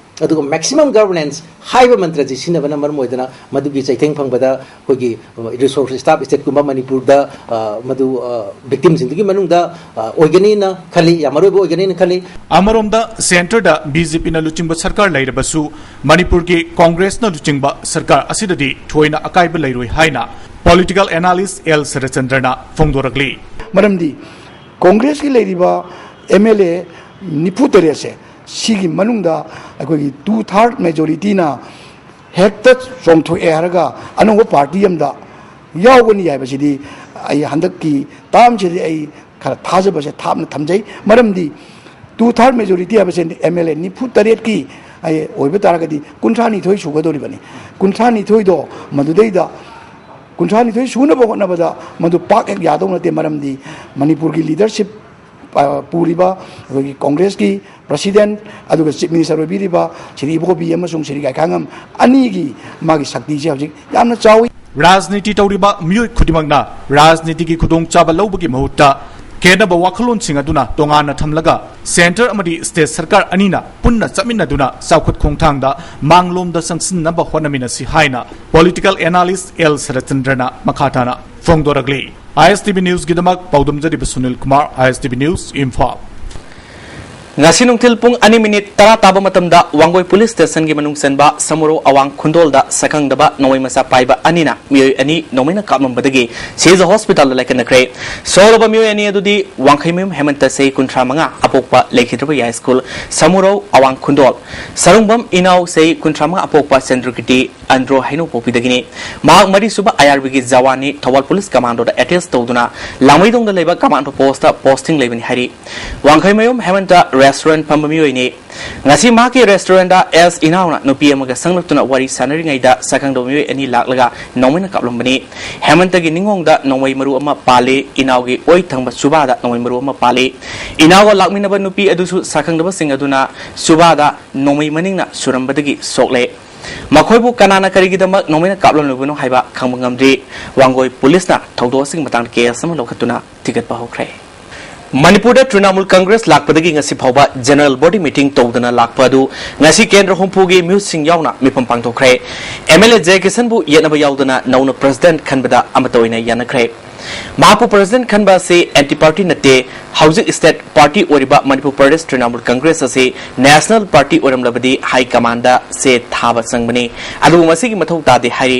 ꯑꯗꯨꯒ maximum governance ꯍꯥꯏꯕ ꯃꯟꯇ꯭ꯔꯁꯤ ꯁꯤꯖꯤꯟꯅꯕꯅ ꯃꯔꯝ ꯑꯣꯏꯗꯅ ꯃꯗꯨꯒꯤ ꯆꯩꯊꯦꯡ ꯐꯪꯕꯗ ꯑꯩꯈꯣꯏꯒꯤ ꯔꯤꯁꯣꯔꯁ ꯁ꯭ꯇꯥꯐ ꯁ꯭ꯇꯦꯠꯀꯨꯝꯕ ꯃꯅꯤꯄꯨꯔꯗ ꯃꯗꯨ ꯚꯤꯛꯇꯤꯝꯁꯤꯡꯗꯨꯒꯤ ꯃꯅꯨꯡꯗ ꯑꯣꯏꯒꯅꯤꯅ ꯈꯜꯂꯤ, ꯌꯥꯝ ꯃꯔꯨꯑꯣꯏꯕ ꯑꯣꯏꯒꯅꯤꯅ ꯈꯜꯂꯤ꯫ ꯑꯃꯔꯣꯝꯗ ꯁꯦꯟꯇꯔꯗ ꯕꯤ ꯖꯦ ꯄꯤꯅ ꯂꯨꯆꯤꯡꯕ ꯁꯔꯀꯥꯔ ꯂꯩꯔꯕꯁꯨ ꯃꯅꯤꯄꯨꯔꯒꯤ ꯀꯣꯡꯒ꯭ꯔꯦꯁꯅ ꯂꯨꯆꯤꯡꯕ ꯁꯔꯀꯥꯔ ꯑꯁꯤꯗꯗꯤ ꯊꯣꯏꯅ ꯑꯀꯥꯏꯕ ꯂꯩꯔꯣꯏ ꯍꯥꯏꯅ political analyst ꯑꯦꯜ ꯁꯔꯠꯆꯟꯗ꯭ꯔꯅ ꯐꯣꯡꯗꯣꯔꯛꯂꯤ꯫ ꯃꯔꯝꯗꯤ ꯀꯣꯡꯒ꯭ꯔꯦꯁꯀꯤ ꯂꯩꯔꯤꯕ ꯑꯦꯝ ꯑꯦꯜ ꯑꯦ ꯅꯤꯐꯨ ꯇꯔꯦꯠꯁꯦ ꯁꯤꯒꯤ ꯃꯅꯨꯡꯗ ꯑꯩꯈꯣꯏꯒꯤ two third majorityꯅ ꯍꯦꯛꯇ ꯆꯣꯡꯊꯣꯛꯑꯦ ꯍꯥꯏꯔꯒ ꯑꯅꯧꯕ ꯄꯥꯔꯇꯤ ꯑꯃꯗ ꯌꯥꯎꯒꯅꯤ ꯍꯥꯏꯕꯁꯤꯗꯤ ꯑꯩ ꯍꯟꯗꯛꯀꯤ ꯇꯥꯝꯁꯤꯗꯤ ꯑꯩ ꯈꯔ ꯊꯥꯖꯕꯁꯦ ꯊꯥꯞꯅ ꯊꯝꯖꯩ꯫ ꯃꯔꯝꯗꯤ ꯇꯨ ꯊꯥꯔꯠ ꯃꯦꯖꯣꯔꯤꯇꯤ ꯍꯥꯏꯕꯁꯦ ꯑꯦꯝ ꯑꯦꯜ ꯑꯦ ꯅꯤꯐꯨ ꯇꯔꯦꯠꯀꯤ ꯑꯩ ꯑꯣꯏꯕ ꯇꯥꯔꯒꯗꯤ ꯀꯨꯟꯊ꯭ꯔꯥ ꯅꯤꯊꯣꯏ ꯁꯨꯒꯗꯧꯔꯤꯕꯅꯤ꯫ ꯀꯨꯟꯊ꯭ꯔꯥ ꯅꯤꯊꯣꯏꯗꯣ ꯃꯗꯨꯗꯩꯗ ꯀꯨꯟꯊ꯭ꯔꯥ ꯅꯤꯊꯣꯏ ꯁꯨꯅꯕ ꯍꯣꯠꯅꯕꯗ ꯃꯗꯨ ꯄꯥꯛ ꯍꯦꯛ ꯌꯥꯗꯧ ꯅꯠꯇꯦ꯫ ꯃꯔꯝꯗꯤ ꯃꯅꯤꯄꯨꯔꯒꯤ ꯂꯤꯗꯔꯁꯤꯞ ꯄꯨꯔꯤꯕ ꯑꯩꯈꯣꯏꯒꯤ ꯀꯣꯡꯒ꯭ꯔꯦꯁꯀꯤ ꯄ꯭ꯔꯁꯤꯗꯦꯟꯠ ꯑꯗꯨꯒ ꯆꯤꯐ ꯃꯤꯅꯤꯁꯇꯔ ꯑꯣꯏꯕꯤꯔꯤꯕ ꯁ꯭ꯔꯤ ꯏꯕꯣꯕꯤ ꯑꯃꯁꯨꯡ ꯁ꯭ꯔꯤ ꯒꯥꯏꯈꯥꯉꯝ ꯑꯅꯤꯒꯤ ꯃꯥꯒꯤ ꯁꯛꯇꯤꯁꯦ ꯍꯧꯖꯤꯛ ꯌꯥꯝꯅ ꯆꯥꯎꯏ꯫ ꯔꯥꯖꯅꯤꯇꯤ ꯇꯧꯔꯤꯕ ꯃꯤꯑꯣꯏ ꯈꯨꯗꯤꯡꯃꯛꯅ ꯔꯥꯖꯅꯤꯇꯤꯒꯤ ꯈꯨꯗꯣꯡꯆꯥꯕ ꯂꯧꯕꯒꯤ ꯃꯍꯨꯠꯇ ꯈꯦꯠꯅꯕ ꯋꯥꯈꯜꯂꯣꯟꯁꯤꯡ ꯑꯗꯨꯅ ꯇꯣꯉꯥꯟꯅ ꯊꯝꯂꯒ ꯁꯦꯟꯇꯔ ꯑꯃꯗꯤ ꯁ꯭ꯇꯦꯠ ꯁꯔꯀꯥꯔ ꯑꯅꯤꯅ ꯄꯨꯟꯅ ꯆꯠꯃꯤꯟꯅꯗꯨꯅ ꯆꯥꯎꯈꯠ ꯈꯣꯡꯊꯥꯡꯗ ꯃꯥꯡꯂꯣꯝꯗ ꯆꯪꯁꯤꯟꯅꯕ ꯍꯣꯠꯅꯃꯤꯟꯅꯁꯤ ꯍꯥꯏꯅ ꯄꯣꯂꯤꯇꯤꯀꯦꯜ ꯑꯦꯅꯥꯂꯤꯁ꯭ꯠ ꯑꯦꯜ ꯁꯔꯠꯆꯟꯗ꯭ꯔꯅ ꯃꯈꯥ ꯇꯥꯅ ꯐꯣꯡꯗꯣꯔꯛꯂꯤ꯫ ꯑꯥꯏ ꯑꯦꯁ ꯇꯤ ꯚꯤ ꯅ꯭ꯌꯨꯁꯀꯤꯗꯃꯛ ꯄꯥꯎꯗꯝꯖꯔꯤꯕ ꯁꯨꯅꯤꯜ ꯀꯨꯃꯥꯔ, ꯑꯥꯏ ꯑꯦꯁ ꯇꯤ ꯚꯤ ꯅ꯭ꯌꯨꯁ, ꯏꯝꯐꯥꯜ꯫ ꯉꯁꯤ ꯅꯨꯡꯊꯤꯜ ꯄꯨꯡ ꯑꯅꯤ ꯃꯤꯅꯤꯠ ꯇꯔꯥ ꯇꯥꯕ ꯃꯇꯝꯗ ꯋꯥꯡꯒꯣꯏ ꯄꯨꯂꯤꯁ ꯁ꯭ꯇꯦꯁꯟꯒꯤ ꯃꯅꯨꯡ ꯆꯟꯕ ꯁꯃꯨꯔꯧ ꯑꯋꯥꯡ ꯈꯨꯟꯗꯣꯜꯗ ꯁꯛꯈꯪꯗꯕ ꯅꯣꯡꯃꯩ ꯃꯆꯥ ꯄꯥꯏꯕ ꯑꯅꯤꯅ ꯃꯤꯑꯣꯏ ꯑꯅꯤ ꯅꯣꯡꯃꯩꯅ ꯀꯥꯞꯂꯝꯕꯗꯒꯤ ꯁꯤꯖ ꯍꯣꯁꯄꯤꯇꯥꯜꯗ ꯂꯥꯏꯀꯠꯅꯈ꯭ꯔꯦ꯫ ꯁꯣꯛꯂꯕ ꯃꯤꯑꯣꯏ ꯑꯅꯤ ꯑꯗꯨꯗꯤ ꯋꯥꯡꯈꯩꯃꯌꯨꯝ ꯍꯦꯃꯟꯇ, ꯆꯍꯤ ꯀꯨꯟꯊ꯭ꯔꯥ ꯃꯉꯥ, ꯑꯄꯣꯛꯄ ꯂꯩꯈꯤꯗ꯭ꯔꯕ ꯌꯥꯏꯁ꯭ꯀꯨꯜ ꯁꯃꯨꯔꯧ ꯑꯋꯥꯡ ꯈꯨꯟꯗꯣꯜ, ꯁꯔꯨꯡꯕꯝ ꯏꯅꯥꯎ, ꯆꯍꯤ ꯀꯨꯟꯊ꯭ꯔꯥ ꯃꯉꯥ, ꯑꯄꯣꯛꯄ ꯆꯟꯗ꯭ꯔꯀꯤꯔꯇꯤ ꯑꯟꯗ꯭ꯔꯣ ꯍꯩꯅꯧꯄꯣꯛꯄꯤꯗꯒꯤꯅꯤ꯫ ꯃꯍꯥꯛ ꯃꯔꯤꯁꯨꯕ ꯑꯥꯏ ꯑꯥꯔ ꯕꯤꯒꯤ ꯖꯋꯥꯟꯅꯤ, ꯊꯧꯕꯥꯜ ꯄꯨꯂꯤꯁ ꯀꯃꯥꯟꯗꯣꯗ ꯑꯦꯇꯦꯆ ꯇꯧꯗꯨꯅ ꯂꯥꯡꯃꯩꯗꯣꯡꯗ ꯂꯩꯕ ꯀꯃꯥꯟꯗꯣ ꯄꯣꯁꯇ ꯄꯣꯁꯇꯤꯡ ꯂꯩꯕꯅꯤ ꯍꯥꯏꯔꯤ꯫ ꯋꯥꯡꯈꯩꯃꯌꯨꯝ ꯍꯦꯃꯟꯇ ꯔꯦꯁꯇꯨꯔꯦꯟꯠ ꯐꯝꯕ ꯃꯤꯑꯣꯏꯅꯤ꯫ ꯉꯁꯤ ꯃꯍꯥꯛꯀꯤ ꯔꯦꯁꯇꯨꯔꯦꯟꯠꯗ ꯑꯦꯁ ꯏꯅꯥꯎꯅ ꯅꯨꯄꯤ ꯑꯃꯒ ꯁꯪꯂꯛꯇꯨꯅ ꯋꯥꯔꯤ ꯁꯥꯟꯅꯔꯤꯉꯩꯗ ꯁꯛꯈꯪꯗꯕ ꯃꯤꯑꯣꯏ ꯑꯅꯤ ꯂꯥꯛꯂꯒ ꯅꯣꯡꯃꯩꯅ ꯀꯥꯞꯂꯝꯕꯅꯤ꯫ ꯍꯦꯃꯟꯇꯒꯤ ꯅꯤꯡꯉꯣꯡꯗ ꯅꯣꯡꯃꯩ ꯃꯔꯨ ꯑꯃ ꯄꯥꯜꯂꯤ, ꯏꯅꯥꯎꯒꯤ ꯑꯣꯏ ꯊꯪꯕ ꯆꯨꯕꯥꯗ ꯅꯣꯡꯃꯩ ꯃꯔꯨ ꯑꯃ ꯄꯥꯜꯂꯤ꯫ ꯏꯅꯥꯎꯒ ꯂꯥꯛꯃꯤꯟꯅꯕ ꯅꯨꯄꯤ ꯑꯗꯨꯁꯨ ꯁꯛꯈꯪꯗꯕꯁꯤꯡ ꯑꯗꯨꯅ ꯆꯨꯕꯥꯗ ꯅꯣꯡꯃꯩ ꯃꯅꯤꯡꯅ ꯁꯨꯔꯝꯕꯗꯒꯤ ꯁꯣꯛꯂꯦ꯫ ꯃꯈꯣꯏꯕꯨ ꯀꯅꯥꯅ ꯀꯔꯤꯒꯤꯗꯃꯛ ꯅꯣꯡꯃꯩꯅ ꯀꯥꯞꯂꯝꯂꯤꯕꯅꯣ ꯍꯥꯏꯕ ꯈꯪꯕ ꯉꯝꯗ꯭ꯔꯤ꯫ ꯋꯥꯡꯒꯣꯏ ꯄꯨꯂꯤꯁꯅ ꯊꯧꯗꯣꯛ ꯑꯁꯤꯒꯤ ꯃꯇꯥꯡꯗ ꯀꯦꯁ ꯑꯃ ꯂꯧꯈꯠꯇꯨꯅ ꯊꯤꯒꯠꯄ ꯍꯧꯈ꯭ꯔꯦ꯫ ꯃꯅꯤꯄꯨꯔꯗ ꯇ꯭ꯔꯤꯅꯥꯃꯨꯜ ꯀꯪꯒ꯭ꯔꯦꯁ ꯂꯥꯛꯄꯗꯒꯤ ꯉꯁꯤ ꯐꯥꯎꯕ ꯖꯦꯅꯔꯦꯜ ꯕꯣꯗꯤ ꯃꯤꯇꯤꯡ ꯇꯧꯗꯅ ꯂꯥꯛꯄ ꯑꯗꯨ ꯉꯁꯤ ꯀꯦꯟꯗ꯭ꯔ ꯍꯨꯝꯐꯨꯒꯤ ꯃꯤꯍꯨꯠꯁꯤꯡ ꯌꯥꯎꯅ ꯃꯤꯐꯝ ꯄꯥꯡꯊꯣꯛꯈ꯭ꯔꯦ꯫ ꯑꯦꯝ ꯑꯦꯜ ꯑꯦ ꯖꯌꯀꯤꯁꯟꯕꯨ ꯌꯦꯠꯅꯕ ꯌꯥꯎꯗꯅ ꯅꯧꯅ ꯄ꯭ꯔꯁꯤꯗꯦꯟꯠ ꯈꯟꯕꯗ ꯑꯃꯠꯇ ꯑꯣꯏꯅ ꯌꯥꯅꯈ꯭ꯔꯦ꯫ ꯃꯍꯥꯛꯄꯨ ꯄ꯭ꯔꯁꯤꯗꯦꯟꯠ ꯈꯟꯕ ꯑꯁꯤ ꯑꯦꯟꯇꯤ ꯄꯥꯔꯇꯤ ꯅꯠꯇꯦ꯫ ꯍꯧꯖꯤꯛ ꯁ꯭ꯇꯦꯠ ꯄꯥꯔꯇꯤ ꯑꯣꯏꯔꯤꯕ ꯃꯅꯤꯄꯨꯔ ꯄ꯭ꯔꯗꯦꯁ ꯇ꯭ꯔꯤꯅꯥꯃꯨꯜ ꯀꯪꯒ꯭ꯔꯦꯁ ꯑꯁꯤ ꯅꯦꯁꯅꯦꯜ ꯄꯥꯔꯇꯤ ꯑꯣꯏꯔꯝꯂꯕꯗꯤ ꯍꯥꯏ ꯀꯃꯥꯟꯗ ꯆꯦ ꯊꯥꯕ ꯆꯪꯕꯅꯤ꯫ ꯑꯗꯨꯕꯨ ꯃꯁꯤꯒꯤ ꯃꯊꯧ ꯇꯥꯗꯦ ꯍꯥꯏꯔꯤ꯫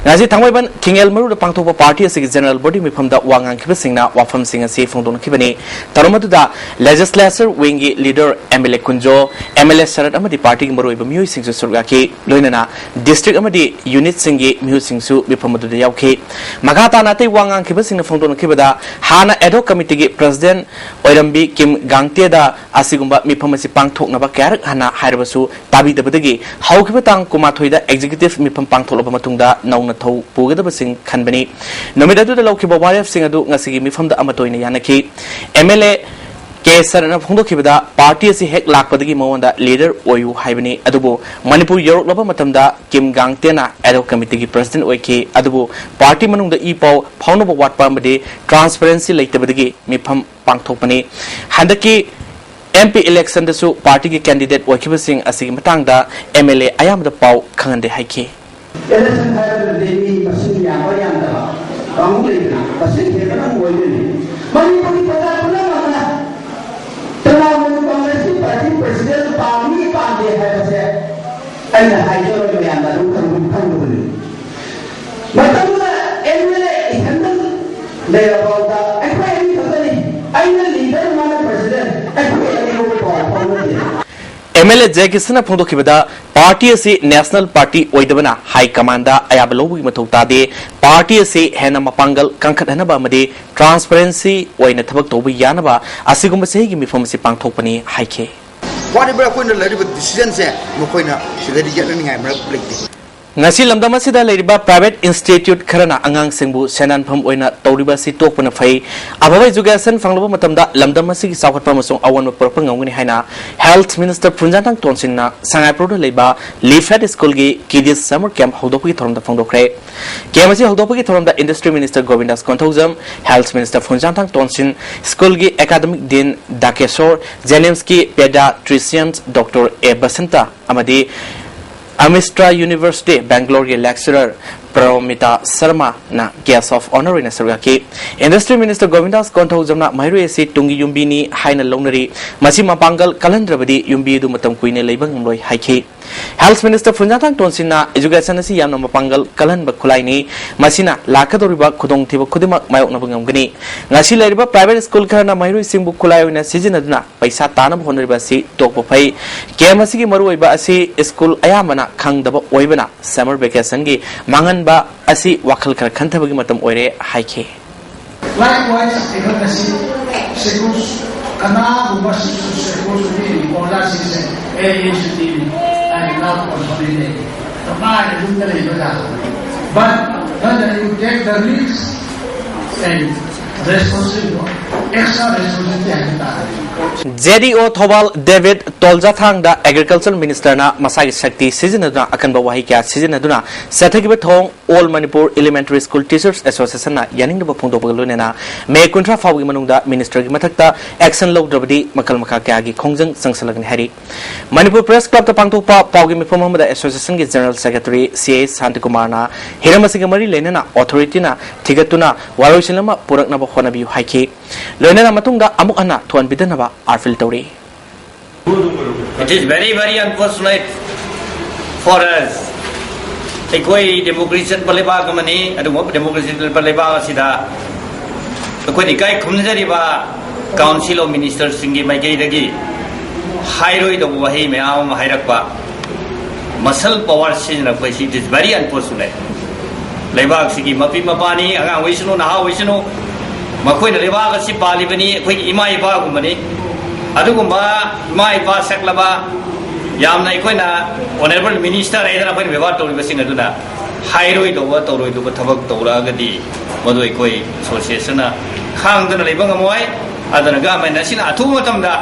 ꯉꯁꯤ ꯊꯥꯡꯃꯩꯕꯟ ꯈꯤꯡꯉꯦꯜ ꯃꯔꯨꯗ ꯄꯥꯡꯊꯣꯛꯄ ꯄꯥꯔꯇꯤ ꯑꯁꯤꯒꯤ ꯖꯦꯅꯔꯦꯜ ꯕꯣꯗꯤ ꯃꯤꯐꯝꯗ ꯋꯥ ꯉꯥꯡꯈꯤꯕꯁꯤꯡꯅ ꯋꯥꯐꯝꯁꯤꯡ ꯑꯁꯤ ꯐꯣꯡꯗꯣꯛꯅꯈꯤꯕꯅꯤ꯫ ꯊꯧꯔꯝ ꯑꯗꯨꯗ ꯂꯦꯖꯤꯁꯂꯦꯆꯔ ꯋꯤꯡꯒꯤ leader M L A Kunjo, M L A Sarat ꯑꯃꯗꯤ ꯄꯥꯔꯇꯤꯒꯤ ꯃꯔꯨꯑꯣꯏꯕ ꯃꯤꯑꯣꯏꯁꯤꯡꯁꯨ ꯁꯔꯨꯛ ꯌꯥꯈꯤ꯫ ꯂꯣꯏꯅꯅ ꯗꯤꯁꯇ꯭ꯔꯤꯛ ꯑꯃꯗꯤ ꯌꯨꯅꯤꯠꯁꯤꯡꯒꯤ ꯃꯤꯍꯨꯠꯁꯤꯡꯁꯨ ꯃꯤꯐꯝ ꯑꯗꯨꯗ ꯌꯥꯎꯈꯤ꯫ ꯃꯈꯥ ꯇꯥꯅ ꯑꯇꯩ ꯋꯥ ꯉꯥꯡꯈꯤꯕꯁꯤꯡꯅ ꯐꯣꯡꯗꯣꯛꯅꯈꯤꯕꯗ, ꯍꯥꯟꯅ ꯑꯦꯗꯍꯣꯛ ꯀꯃꯤꯇꯤꯒꯤ ꯄ꯭ꯔꯁꯤꯗꯦꯟꯠ ꯑꯣꯏꯔꯝꯕꯤ ꯀꯤꯝ ꯒꯥꯡꯇꯦꯗ ꯑꯁꯤꯒꯨꯝꯕ ꯃꯤꯐꯝ ꯑꯁꯤ ꯄꯥꯡꯊꯣꯛꯅꯕ ꯀꯌꯥꯔꯛ ꯍꯟꯅ ꯍꯥꯏꯔꯕꯁꯨ ꯇꯥꯕꯤꯗꯕꯗꯒꯤ ꯍꯧꯈꯤꯕ ꯇꯥꯡ ꯀꯨꯟꯃꯥꯊꯣꯏꯗ ꯑꯦꯛꯖꯤꯀ꯭ꯌꯨꯇꯤꯚ ꯃꯤꯐꯝ ꯄꯥꯡꯊꯣꯛꯂꯕ ꯃꯇꯨꯡꯗ ꯅꯧꯅ ꯊꯧ ꯄꯨꯒꯗꯕꯁꯤꯡ ꯈꯟꯕꯅꯤ꯫ ꯅꯨꯃꯤꯠ ꯑꯗꯨꯗ ꯂꯧꯈꯤꯕ ꯋꯥꯔꯦꯞꯁꯤꯡ ꯑꯗꯨ ꯉꯁꯤꯒꯤ ꯃꯤꯐꯝꯗ ꯑꯃꯠꯇ ꯑꯣꯏꯅ ꯌꯥꯅꯈꯤ꯫ ꯑꯦꯝ ꯑꯦꯜ ꯑꯦ ꯀꯦ ꯁꯔꯠꯅ ꯐꯣꯡꯗꯣꯛꯈꯤꯕꯗ, ꯄꯥꯔꯇꯤ ꯑꯁꯤ ꯍꯦꯛ ꯂꯥꯛꯄꯗꯒꯤ ꯃꯉꯣꯟꯗ ꯂꯤꯗꯔ ꯑꯣꯏꯌꯨ ꯍꯥꯏꯕꯅꯤ, ꯑꯗꯨꯕꯨ ꯃꯅꯤꯄꯨꯔ ꯌꯧꯔꯛꯂꯕ ꯃꯇꯝꯗ ꯀꯤꯝ ꯒꯥꯡꯇꯦꯅ ꯑꯦꯗꯍꯣꯛ ꯀꯃꯤꯇꯤꯒꯤ ꯄ꯭ꯔꯁꯤꯗꯦꯟꯠ ꯑꯣꯏꯈꯤ꯫ ꯑꯗꯨꯕꯨ ꯄꯥꯔꯇꯤ ꯃꯅꯨꯡꯗ ꯏ ꯄꯥꯎ ꯐꯥꯎꯅꯕ ꯋꯥꯠꯄ ꯑꯃꯗꯤ ꯇ꯭ꯔꯥꯟꯁꯄꯔꯦꯟꯁꯤ ꯂꯩꯇꯕꯗꯒꯤ ꯃꯤꯐꯝ ꯄꯥꯡꯊꯣꯛꯄꯅꯤ꯫ ꯍꯟꯗꯛꯀꯤ ꯑꯦꯝ ꯄꯤ ꯏꯂꯦꯛꯁꯟꯗꯁꯨ ꯄꯥꯔꯇꯤꯒꯤ ꯀꯦꯟꯗꯤꯗꯦꯠ ꯑꯣꯏꯈꯤꯕꯁꯤꯡ ꯑꯁꯤꯒꯤ ꯃꯇꯥꯡꯗ ꯑꯦꯝ ꯑꯦꯜ ꯑꯦ ꯑꯌꯥꯝꯕꯗ ꯄꯥꯎ ꯈꯪꯍꯟꯗꯦ ꯍꯥꯏꯈꯤ꯫ ꯏꯂꯦꯛꯁꯟ ꯍꯥꯏꯕꯗꯨꯗꯤ ꯃꯤ ꯃꯁꯤꯡ ꯌꯥꯝꯕ ꯌꯥꯝꯗꯕ ꯀꯥꯡꯕꯨ ꯂꯩꯗꯅ, ꯃꯁꯤꯡ ꯍꯦꯟꯕꯅ ꯑꯃ ꯑꯣꯏꯗꯣꯏꯅꯤ꯫ ꯃꯅꯤꯄꯨꯔꯒꯤ ꯄ꯭ꯔꯖꯥ ꯄꯨꯝꯅꯃꯛꯅ ꯇ꯭ꯔꯤꯅꯥꯃꯨꯜ ꯀꯪꯒ꯭ꯔꯦꯁꯀꯤ ꯄꯥꯔꯇꯤ ꯄ꯭ꯔꯁꯤꯗꯦꯟꯠ ꯄꯥꯝꯃꯤ ꯄꯥꯝꯗꯦ ꯍꯥꯏꯕꯁꯦ ꯑꯩꯅ ꯍꯥꯏꯖꯔꯣꯏ, ꯃꯌꯥꯝꯅ ꯑꯗꯨꯝ ꯈꯪꯕ-, ꯈꯪꯕꯗꯨꯅꯤ꯫ ꯃꯇꯝꯗꯨꯗ ꯑꯦꯝ ꯑꯦꯜ ꯑꯦ ꯏꯊꯟꯗ ꯂꯩꯔꯐꯥꯎꯗ ꯑꯩꯈꯣꯏ ꯑꯅꯤ ꯈꯛꯇꯅꯤ, ꯑꯩꯅ ꯂꯤꯗꯔ, ꯃꯥꯅ ꯄ꯭ꯔꯁꯤꯗꯦꯟꯠ, ꯑꯩꯈꯣꯏ ꯑꯅꯤꯃꯛ ꯄꯥꯎ ꯐꯥꯎꯅꯗꯦ꯫ ꯑꯦꯝ ꯑꯦꯜ ꯑꯦ ꯖꯦ ꯀꯤꯁꯟꯅ ꯐꯣꯡꯗꯣꯛꯈꯤꯕꯗ, ꯄꯥꯔꯇꯤ ꯑꯁꯤ ꯅꯦꯁꯅꯦꯜ ꯄꯥꯔꯇꯤ ꯑꯣꯏꯗꯕꯅ ꯍꯥꯏ ꯀꯃꯥꯟꯗ ꯑꯌꯥꯕ ꯂꯧꯕꯒꯤ ꯃꯊꯧ ꯇꯥꯗꯦ꯫ ꯄꯥꯔꯇꯤ ꯑꯁꯤ ꯍꯦꯟꯅ ꯃꯄꯥꯡꯒꯜ ꯀꯟꯈꯠꯍꯟꯅꯕ ꯑꯃꯗꯤ ꯇ꯭ꯔꯥꯟꯁꯄꯔꯦꯟꯁꯤ ꯑꯣꯏꯅ ꯊꯕꯛ ꯇꯧꯕ ꯌꯥꯅꯕ ꯑꯁꯤꯒꯨꯝꯕ ꯆꯍꯤꯒꯤ ꯃꯤꯐꯝ ꯑꯁꯤ ꯄꯥꯡꯊꯣꯛꯄꯅꯤ ꯍꯥꯏꯈꯤ꯫ Whatever ꯑꯩꯈꯣꯏꯅ ꯂꯧꯔꯤꯕ decision ꯁꯦ ꯃꯈꯣꯏꯅ ꯁꯤꯗꯗꯤ ꯌꯦꯠꯅꯅꯤꯡꯉꯥꯏ ꯃꯔꯝ ꯂꯩꯇꯦ꯫ ꯉꯁꯤ ꯂꯝꯗꯝ ꯑꯁꯤꯗ ꯂꯩꯔꯤꯕ private institute ꯈꯔꯅ ꯑꯉꯥꯡꯁꯤꯡꯕꯨ ꯁꯦꯟꯅꯟꯐꯝ ꯑꯣꯏꯅ ꯇꯧꯔꯤꯕ ꯑꯁꯤ ꯇꯣꯛꯄꯅ ꯐꯩ꯫ ꯑꯐꯕ education ꯐꯪꯂꯕ ꯃꯇꯝꯗ ꯂꯝꯗꯝ ꯑꯁꯤꯒꯤ ꯆꯥꯎꯈꯠꯄ ꯑꯃꯁꯨꯡ ꯑꯑꯣꯟꯕ ꯄꯨꯔꯛꯄ ꯉꯝꯒꯅꯤ ꯍꯥꯏꯅ health minister ꯐꯨꯟꯖꯥꯊꯥꯡ ꯇꯣꯟꯁꯤꯟꯅ ꯁꯉꯥꯏꯄ꯭ꯔꯧꯗ ꯂꯩꯕ ꯂꯤꯐꯦꯠ ꯁ꯭ꯀꯨꯜꯒꯤ kiddies summer camp ꯍꯧꯗꯣꯛꯄꯒꯤ ꯊꯧꯔꯝꯗ ꯐꯣꯡꯗꯣꯛꯈ꯭ꯔꯦ꯫ Camp ꯑꯁꯤ ꯍꯧꯗꯣꯛꯄꯒꯤ ꯊꯧꯔꯝꯗ industry minister ꯒꯣꯕꯤꯟꯗꯥꯁ Konthoujam, health minister ꯐꯨꯟꯖꯥꯊꯥꯡ ꯇꯣꯟꯁꯤꯟ, ꯁ꯭ꯀꯨꯜꯒꯤ academic dean ꯗꯥꯀꯦꯁꯣꯔ, ꯖꯦꯅꯤꯝꯁꯀꯤ pediatrician ꯗꯣꯛꯇꯔ ꯑꯦ ꯕꯁꯟꯇ ꯑꯃꯗꯤ ꯑꯃꯤꯁꯇ꯭ꯔꯥ ꯌꯨꯅꯤꯚꯔꯁꯤꯇꯤ ꯕꯦꯡꯒ꯭ꯂꯣꯔꯒꯤ lecturer ꯄ꯭ꯔꯣꯃꯤꯇꯥ ꯁꯔꯃꯥꯅ Guest of Honour ꯑꯣꯏꯅ ꯁꯔꯨꯛ ꯌꯥꯈꯤ꯫ Industry Minister ꯒꯣꯕꯤꯟꯗꯥꯁ ꯀꯣꯟꯊꯧꯖꯝꯅ ꯃꯍꯩꯔꯣꯏ ꯑꯁꯤ ꯇꯨꯡꯒꯤ ꯌꯨꯝꯕꯤꯅꯤ ꯍꯥꯏꯅ ꯂꯧꯅꯔꯤ, ꯃꯁꯤ ꯃꯄꯥꯡꯒꯜ ꯀꯜꯍꯟꯗ꯭ꯔꯕꯗꯤ ꯌꯨꯝꯕꯤ ꯑꯗꯨ ꯃꯇꯝ ꯀꯨꯏꯅ ꯂꯩꯕ ꯉꯝꯂꯣꯏ ꯍꯥꯏꯈꯤ꯫ Health Minister ꯐꯨꯟꯖꯥꯊꯥꯡ ꯇꯣꯟꯁꯤꯟꯅ education ꯑꯁꯤ ꯌꯥꯝꯅ ꯃꯄꯥꯡꯒꯜ ꯀꯜꯍꯟꯕ ꯈꯨꯠꯂꯥꯏꯅꯤ, ꯃꯁꯤꯅ ꯂꯥꯛꯀꯗꯧꯔꯤꯕ ꯈꯨꯗꯣꯡꯊꯤꯕ ꯈꯨꯗꯤꯡꯃꯛ ꯃꯥꯌꯣꯛꯅꯕ ꯉꯝꯒꯅꯤ꯫ ꯉꯁꯤ ꯂꯩꯔꯤꯕ private school ꯈꯔꯅ ꯃꯍꯩꯔꯣꯏꯁꯤꯡꯕꯨ ꯈꯨꯠꯂꯥꯏ ꯑꯣꯏꯅ ꯁꯤꯖꯤꯟꯅꯗꯨꯅ ꯄꯩꯁꯥ ꯇꯥꯅꯕ ꯍꯣꯠꯅꯔꯤꯕ ꯑꯁꯤ ꯇꯣꯛꯄ ꯐꯩ꯫ Camp ꯑꯁꯤꯒꯤ ꯃꯔꯨꯑꯣꯏꯕ ꯑꯁꯤ school ꯑꯌꯥꯝꯕꯅ ꯈꯪꯗꯕ ꯑꯣꯏꯕꯅ summer vacation ꯒꯤ ꯃꯥꯡꯍꯟꯕ ꯑꯁꯤ ꯋꯥꯈꯜ ꯈꯔ ꯈꯟꯊꯕꯒꯤ ꯃꯇꯝ ꯑꯣꯏꯔꯦ ꯍꯥꯏꯈꯤ꯫ Likewise, ꯑꯩꯈꯣꯏꯅ ꯁꯤ schools, ꯀꯅꯥꯒꯨꯝꯕ schools ꯒꯤ ꯑꯣꯖꯥꯁꯤꯡꯁꯦ ꯑꯦ ꯑꯩ ꯁꯨꯇꯤꯅꯤ, ꯑꯩ ꯂꯥꯛꯄ ꯍꯣꯂꯤꯗꯦ, ꯀꯃꯥꯏꯅ ꯌꯨꯝꯗ ꯂꯩꯕ ꯌꯥꯒꯗ꯭ꯔꯥ? But when you take the risk and responsibility, extra responsibility ꯍꯥꯏꯕ ꯇꯥꯔꯦ꯫ ꯖꯦ ꯗꯤ ꯑꯣ ꯊꯧꯕꯥꯜ ꯗꯦꯕꯤꯠ ꯇꯣꯜꯖꯥꯊꯥꯡꯗ Agriculture Minister ꯅ ꯃꯁꯥꯒꯤ ꯁꯛꯇꯤ ꯁꯤꯖꯤꯟꯅꯗꯨꯅ ꯑꯀꯟꯕ ꯋꯥꯍꯩ ꯀꯌꯥ ꯁꯤꯖꯤꯟꯅꯗꯨꯅ ꯆꯠꯊꯈꯤꯕ ꯊꯧꯑꯣꯡ All Manipur Elementary School Teachers Association ꯅ ꯌꯥꯅꯤꯡꯗꯕ ꯐꯣꯡꯗꯣꯛꯄꯒ ꯂꯣꯏꯅꯅ May ꯀꯨꯟꯊ꯭ꯔꯥ ꯐꯥꯎꯕꯒꯤ ꯃꯅꯨꯡꯗ Minister ꯒꯤ ꯃꯊꯛꯇ action ꯂꯧꯗ꯭ꯔꯕꯗꯤ ꯃꯈꯜ ꯃꯈꯥ ꯀꯌꯥꯒꯤ ꯈꯣꯡꯖꯪ ꯆꯪꯁꯤꯜꯂꯒꯅꯤ ꯍꯥꯏꯔꯤ꯫ ꯃꯅꯤꯄꯨꯔ Press Club ꯇ ꯄꯥꯡꯊꯣꯛꯄ ꯄꯥꯎꯒꯤ ꯃꯤꯐꯝ ꯑꯃꯗ Association ꯒꯤ General Secretary ꯁꯤ ꯑꯦ ꯁꯥꯟꯇꯤꯀꯨꯃꯥꯔꯅ ꯍꯤꯔꯝ ꯑꯁꯤꯒ ꯃꯔꯤ ꯂꯩꯅꯅ authority ꯅ ꯊꯤꯒꯠꯇꯨꯅ ꯋꯥꯔꯣꯏꯁꯤꯟ ꯑꯃ ꯄꯨꯔꯛꯅꯕ ꯍꯣꯠꯅꯕꯤꯌꯨ ꯍꯥꯏꯈꯤ꯫ ꯂꯣꯏꯅꯅ ꯃꯇꯨꯡꯗ ꯑꯃꯨꯛ ꯍꯟꯅ ꯊꯣꯛꯍꯟꯕꯤꯗꯅꯕ appeal ꯇꯧꯔꯤ꯫ It is very, very unfortunate for us. ꯑꯩꯈꯣꯏ democracy ꯆꯠꯄ ꯂꯩꯕꯥꯛ ꯑꯃꯅꯤ꯫ ꯑꯗꯨꯒꯨꯝꯕ democracy ꯆꯠꯄ ꯂꯩꯕꯥꯛ ꯑꯁꯤꯗ ꯑꯩꯈꯣꯏꯅ ꯏꯀꯥꯏ ꯈꯨꯝꯅꯖꯔꯤꯕ Council of Minister ꯁꯤꯡꯒꯤ ꯃꯥꯏꯀꯩꯗꯒꯤ ꯍꯥꯏꯔꯣꯏꯗꯧꯕ ꯋꯥꯍꯩ ꯃꯌꯥꯝ ꯑꯃ ꯍꯥꯏꯔꯛꯄ, muscle power ꯁꯤꯖꯤꯟꯅꯔꯛꯄ ꯑꯁꯤ, it is very unfortunate. ꯂꯩꯕꯥꯛꯁꯤꯒꯤ ꯃꯄꯤ ꯃꯄꯥꯅꯤ, ꯑꯉꯥꯡ ꯑꯣꯏꯁꯅꯨ, ꯅꯍꯥ ꯑꯣꯏꯁꯅꯨ, ꯃꯈꯣꯏꯅ ꯂꯩꯕꯥꯛ ꯑꯁꯤ ꯄꯥꯜꯂꯤꯕꯅꯤ, ꯑꯩꯈꯣꯏꯒꯤ ꯏꯃꯥ ꯏꯄꯥꯒꯨꯝꯕꯅꯤ꯫ ꯑꯗꯨꯒꯨꯝꯕ ꯏꯃꯥ ꯏꯄꯥ ꯁꯛꯂꯕ, ꯌꯥꯝꯅ ꯑꯩꯈꯣꯏꯅ Honourable Minister ꯍꯥꯏꯗꯅ ꯑꯩꯈꯣꯏꯅ ꯕꯦꯕꯥꯔ ꯇꯧꯔꯤꯕꯁꯤꯡ ꯑꯗꯨꯅ ꯍꯥꯏꯔꯣꯏꯗꯧꯕ, ꯇꯧꯔꯣꯏꯗꯧꯕ ꯊꯕꯛ ꯇꯧꯔꯛꯑꯒꯗꯤ, ꯃꯗꯨ ꯑꯩꯈꯣꯏ Association ꯅ ꯈꯥꯡꯗꯨꯅ ꯂꯩꯕ ꯉꯝꯃꯣꯏ꯫ ꯑꯗꯨꯅ Government ꯑꯁꯤꯅ ꯑꯊꯨꯕ ꯃꯇꯝꯗ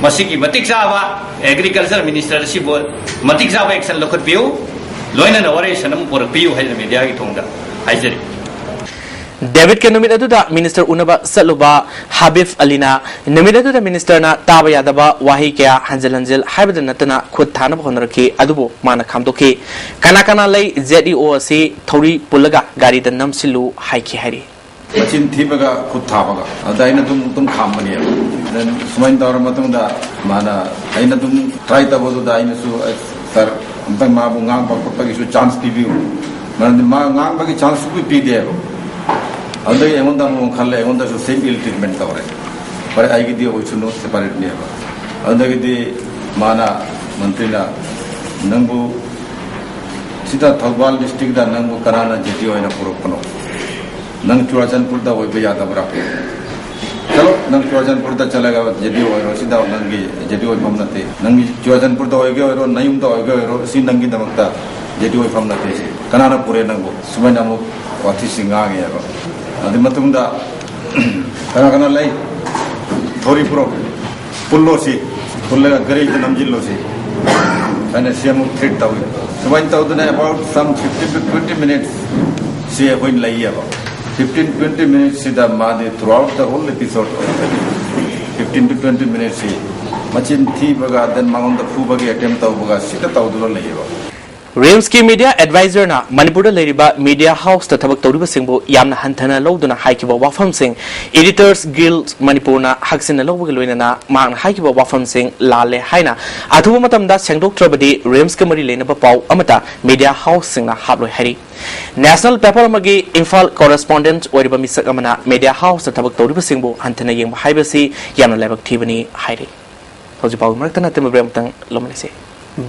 ꯃꯁꯤꯒꯤ ꯃꯇꯤꯛ ꯆꯥꯕ Agriculture Minister ꯑꯁꯤꯕꯨ ꯃꯇꯤꯛ ꯆꯥꯕ action ꯂꯧꯈꯠꯄꯤꯌꯨ, ꯂꯣꯏꯅꯅ ꯋꯥꯔꯣꯏꯁꯤꯟ ꯑꯃ ꯄꯨꯔꯛꯄꯤꯌꯨ ꯍꯥꯏꯗꯅ media ꯒꯤ ꯊꯣꯡꯗ ꯍꯥꯏꯖꯔꯤ꯫ ꯗꯦꯕꯤꯠꯀ ꯅꯨꯃꯤꯠ ꯑꯗꯨꯗ ꯃꯤꯅꯤꯁꯇꯔ ꯎꯅꯕ ꯆꯠꯂꯨꯕ ꯍꯥꯕꯤꯕ ꯑꯂꯤꯅ ꯅꯨꯃꯤꯠ ꯑꯗꯨꯗ ꯃꯤꯅꯤꯁꯇꯔꯅ ꯇꯥꯕ ꯌꯥꯗꯕ ꯋꯥꯍꯩ ꯀꯌꯥ ꯍꯟꯖꯤꯜ ꯍꯟꯖꯤꯜ ꯍꯥꯏꯕꯗ ꯅꯠꯇꯅ ꯈꯨꯠ ꯊꯥꯅꯕ ꯍꯣꯠꯅꯔꯛꯈꯤ, ꯑꯗꯨꯕꯨ ꯃꯥꯅ ꯈꯥꯝꯗꯣꯛꯈꯤ꯫ ꯀꯅꯥ ꯀꯅꯥ ꯂꯩ? ꯖꯦꯠ ꯏ ꯑꯣ ꯑꯁꯤ ꯊꯧꯔꯤ ꯄꯨꯜꯂꯒ ꯒꯥꯔꯤꯗ ꯅꯝꯁꯤꯜꯂꯨ ꯍꯥꯏꯈꯤ ꯍꯥꯏꯔꯤ꯫ ꯃꯆꯤꯟ ꯊꯤꯕꯒ ꯈꯨꯠ ꯊꯥꯕꯒ ꯑꯗ ꯑꯩꯅ ꯑꯗꯨꯝ ꯑꯗꯨꯝ ꯈꯥꯝꯕꯅꯦꯕ꯫ ꯑꯗ ꯁꯨꯃꯥꯏꯅ ꯇꯧꯔ ꯃꯇꯨꯡꯗ ꯃꯥꯅ, ꯑꯩꯅ ꯑꯗꯨꯝ ꯇ꯭ꯔꯥꯏ ꯇꯧꯕꯗꯨꯗ ꯑꯩꯅꯁꯨ, "ꯑꯁ, ꯁꯥꯔ, ꯑꯝꯇꯪ ꯃꯥꯕꯨ ꯉꯥꯡꯕ ꯈꯣꯠꯄꯒꯤꯁꯨ ꯆꯥꯟꯁ ꯄꯤꯕꯤꯌꯨ", ꯃꯔꯝꯗꯤ ꯃꯥ ꯉꯥꯡꯕꯒꯤ ꯆꯥꯟꯁ ꯁꯨꯡꯄꯤ ꯄꯤꯗꯦꯕ꯫ ꯑꯗꯨꯗꯒꯤ ꯑꯩꯉꯣꯟꯗ ꯑꯃꯨꯛ ꯈꯜꯂꯦ, ꯑꯩꯉꯣꯟꯗꯁꯨ ꯁꯦꯝ ꯏꯜ ꯇ꯭ꯔꯤꯠꯃꯦꯟ ꯇꯧꯔꯦ꯫ ꯐꯔꯦ, ꯑꯩꯒꯤꯗꯤ ꯑꯣꯏꯁꯅꯨ, ꯁꯦꯄꯔꯦꯠꯅꯦꯕ꯫ ꯑꯗꯨꯗꯒꯤꯗꯤ ꯃꯥꯅ, ꯃꯟꯇ꯭ꯔꯤꯅ, "ꯅꯪꯕꯨ ꯁꯤꯗ ꯊꯧꯕꯥꯜ ꯗꯤꯁꯇ꯭ꯔꯤꯛꯇ ꯅꯪꯕꯨ ꯀꯅꯥꯅ ꯖꯦ ꯗꯤ ꯑꯣꯏꯅ ꯄꯨꯔꯛꯄꯅꯣ? ꯅꯪ ꯆꯨꯔꯥꯆꯥꯟꯄꯨꯔꯗ ꯑꯣꯏꯕ ꯌꯥꯗꯕ꯭ꯔꯥ? ꯆꯠꯂꯣ, ꯅꯪ ꯆꯨꯔꯥꯆꯥꯟꯄꯨꯔꯗ ꯆꯠꯂꯒ ꯖꯦ ꯗꯤ ꯑꯣꯏꯔꯣ, ꯁꯤꯗ ꯅꯪꯒꯤ ꯖꯦ ꯗꯤ ꯑꯣꯏꯐꯝ ꯅꯠꯇꯦ꯫ ꯅꯪꯒꯤ ꯆꯨꯔꯥꯆꯥꯟꯄꯨꯔꯗ ꯑꯣꯏꯒꯦ ꯑꯣꯏꯔꯣ, ꯅꯌꯨꯝꯗ ꯑꯣꯏꯒꯦ ꯑꯣꯏꯔꯣ, ꯁꯤ ꯅꯪꯒꯤꯗꯃꯛꯇ ꯖꯦ ꯗꯤ ꯑꯣꯏꯐꯝ ꯅꯠꯇꯦ꯫ ꯁꯤ ꯀꯅꯥꯅ ꯄꯨꯔꯦ ꯅꯪꯕꯨ?" ꯁꯨꯃꯥꯏꯅ ꯑꯃꯨꯛ ꯋꯥꯊꯤꯁꯤ ꯉꯥꯡꯉꯦꯕ꯫ ꯑꯗꯨ ꯃꯇꯨꯡꯗ ꯀꯅꯥ ꯀꯅꯥ ꯂꯩ? ꯊꯧꯔꯤ ꯄꯨꯔꯛꯑꯣ꯫ ꯄꯨꯜꯂꯣ ꯁꯤ꯫ ꯄꯨꯜꯂꯒ ꯒꯥꯔꯤꯗ ꯅꯝꯁꯤꯜꯂꯣ ꯁꯤ꯫ ꯑꯩꯅ ꯁꯤ ꯑꯃꯨꯛ ꯊ꯭ꯔꯤꯠ ꯇꯧꯏ꯫ ꯁꯨꯃꯥꯏꯅ ꯇꯧꯗꯅ about some fifteen to twenty minutes ꯁꯤ ꯑꯩꯈꯣꯏ ꯂꯩꯌꯦꯕ꯫ Fifteen twenty minutes ꯁꯤꯗ ꯃꯥꯗꯤ throughout the whole episode, fifteen to twenty minutes ꯁꯤ ꯃꯆꯤꯟ ꯊꯤꯕꯒ, then ꯃꯉꯣꯟꯗ ꯐꯨꯕꯒꯤ ꯑꯦꯇꯦꯝ ꯇꯧꯕꯒ ꯁꯤꯗ ꯇꯧꯗꯨꯅ ꯂꯩꯌꯦꯕ꯫ ꯔꯤꯝꯁꯀꯤ ꯃꯤꯗꯤꯌꯥ ꯑꯦꯗꯚꯥꯏꯖꯔꯅ ꯃꯅꯤꯄꯨꯔꯗ ꯂꯩꯔꯤꯕ ꯃꯤꯗꯤꯌꯥ ꯍꯥꯎꯁꯇ ꯊꯕꯛ ꯇꯧꯔꯤꯕꯁꯤꯡꯕꯨ ꯌꯥꯝꯅ ꯍꯟꯊꯅ ꯂꯧꯗꯨꯅ ꯍꯥꯏꯈꯤꯕ ꯋꯥꯐꯝꯁꯤꯡ Editors Guild ꯃꯅꯤꯄꯨꯔꯅ ꯍꯛꯆꯤꯟꯅ ꯂꯧꯕꯒ ꯂꯣꯏꯅꯅ ꯃꯍꯥꯛꯅ ꯍꯥꯏꯈꯤꯕ ꯋꯥꯐꯝꯁꯤꯡ ꯂꯥꯜꯂꯦ ꯍꯥꯏꯅ ꯑꯊꯨꯕ ꯃꯇꯝꯗ ꯁꯦꯡꯗꯣꯛꯇ꯭ꯔꯕꯗꯤ ꯔꯤꯝꯁꯀ ꯃꯔꯤ ꯂꯩꯅꯕ ꯄꯥꯎ ꯑꯃꯠꯇ ꯃꯤꯗꯤꯌꯥ ꯍꯥꯎꯁꯁꯤꯡꯅ ꯍꯥꯞꯂꯣꯏ ꯍꯥꯏꯔꯤ꯫ ꯅꯦꯁꯅꯦꯜ ꯄꯦꯄꯔ ꯑꯃꯒꯤ ꯏꯝꯐꯥꯜ ꯀꯣꯔꯦꯁꯄꯣꯟꯗꯦꯟꯠ ꯑꯣꯏꯔꯤꯕ ꯃꯤꯁꯛ ꯑꯃꯅ ꯃꯤꯗꯤꯌꯥ ꯍꯥꯎꯁꯇ ꯊꯕꯛ ꯇꯧꯔꯤꯕꯁꯤꯡꯕꯨ ꯍꯟꯊꯅ ꯌꯦꯡꯕ ꯍꯥꯏꯕꯁꯤ ꯌꯥꯝꯅ ꯂꯥꯏꯕꯛ ꯊꯤꯕꯅꯤ ꯍꯥꯏꯔꯤ꯫ ꯍꯧꯖꯤꯛ ꯐꯥꯎꯒꯤ ꯃꯔꯛꯇ ꯅꯠꯇꯦ, ꯕ꯭ꯔꯦꯛ ꯑꯃꯇꯪ ꯂꯧꯃꯤꯟꯅꯁꯤ꯫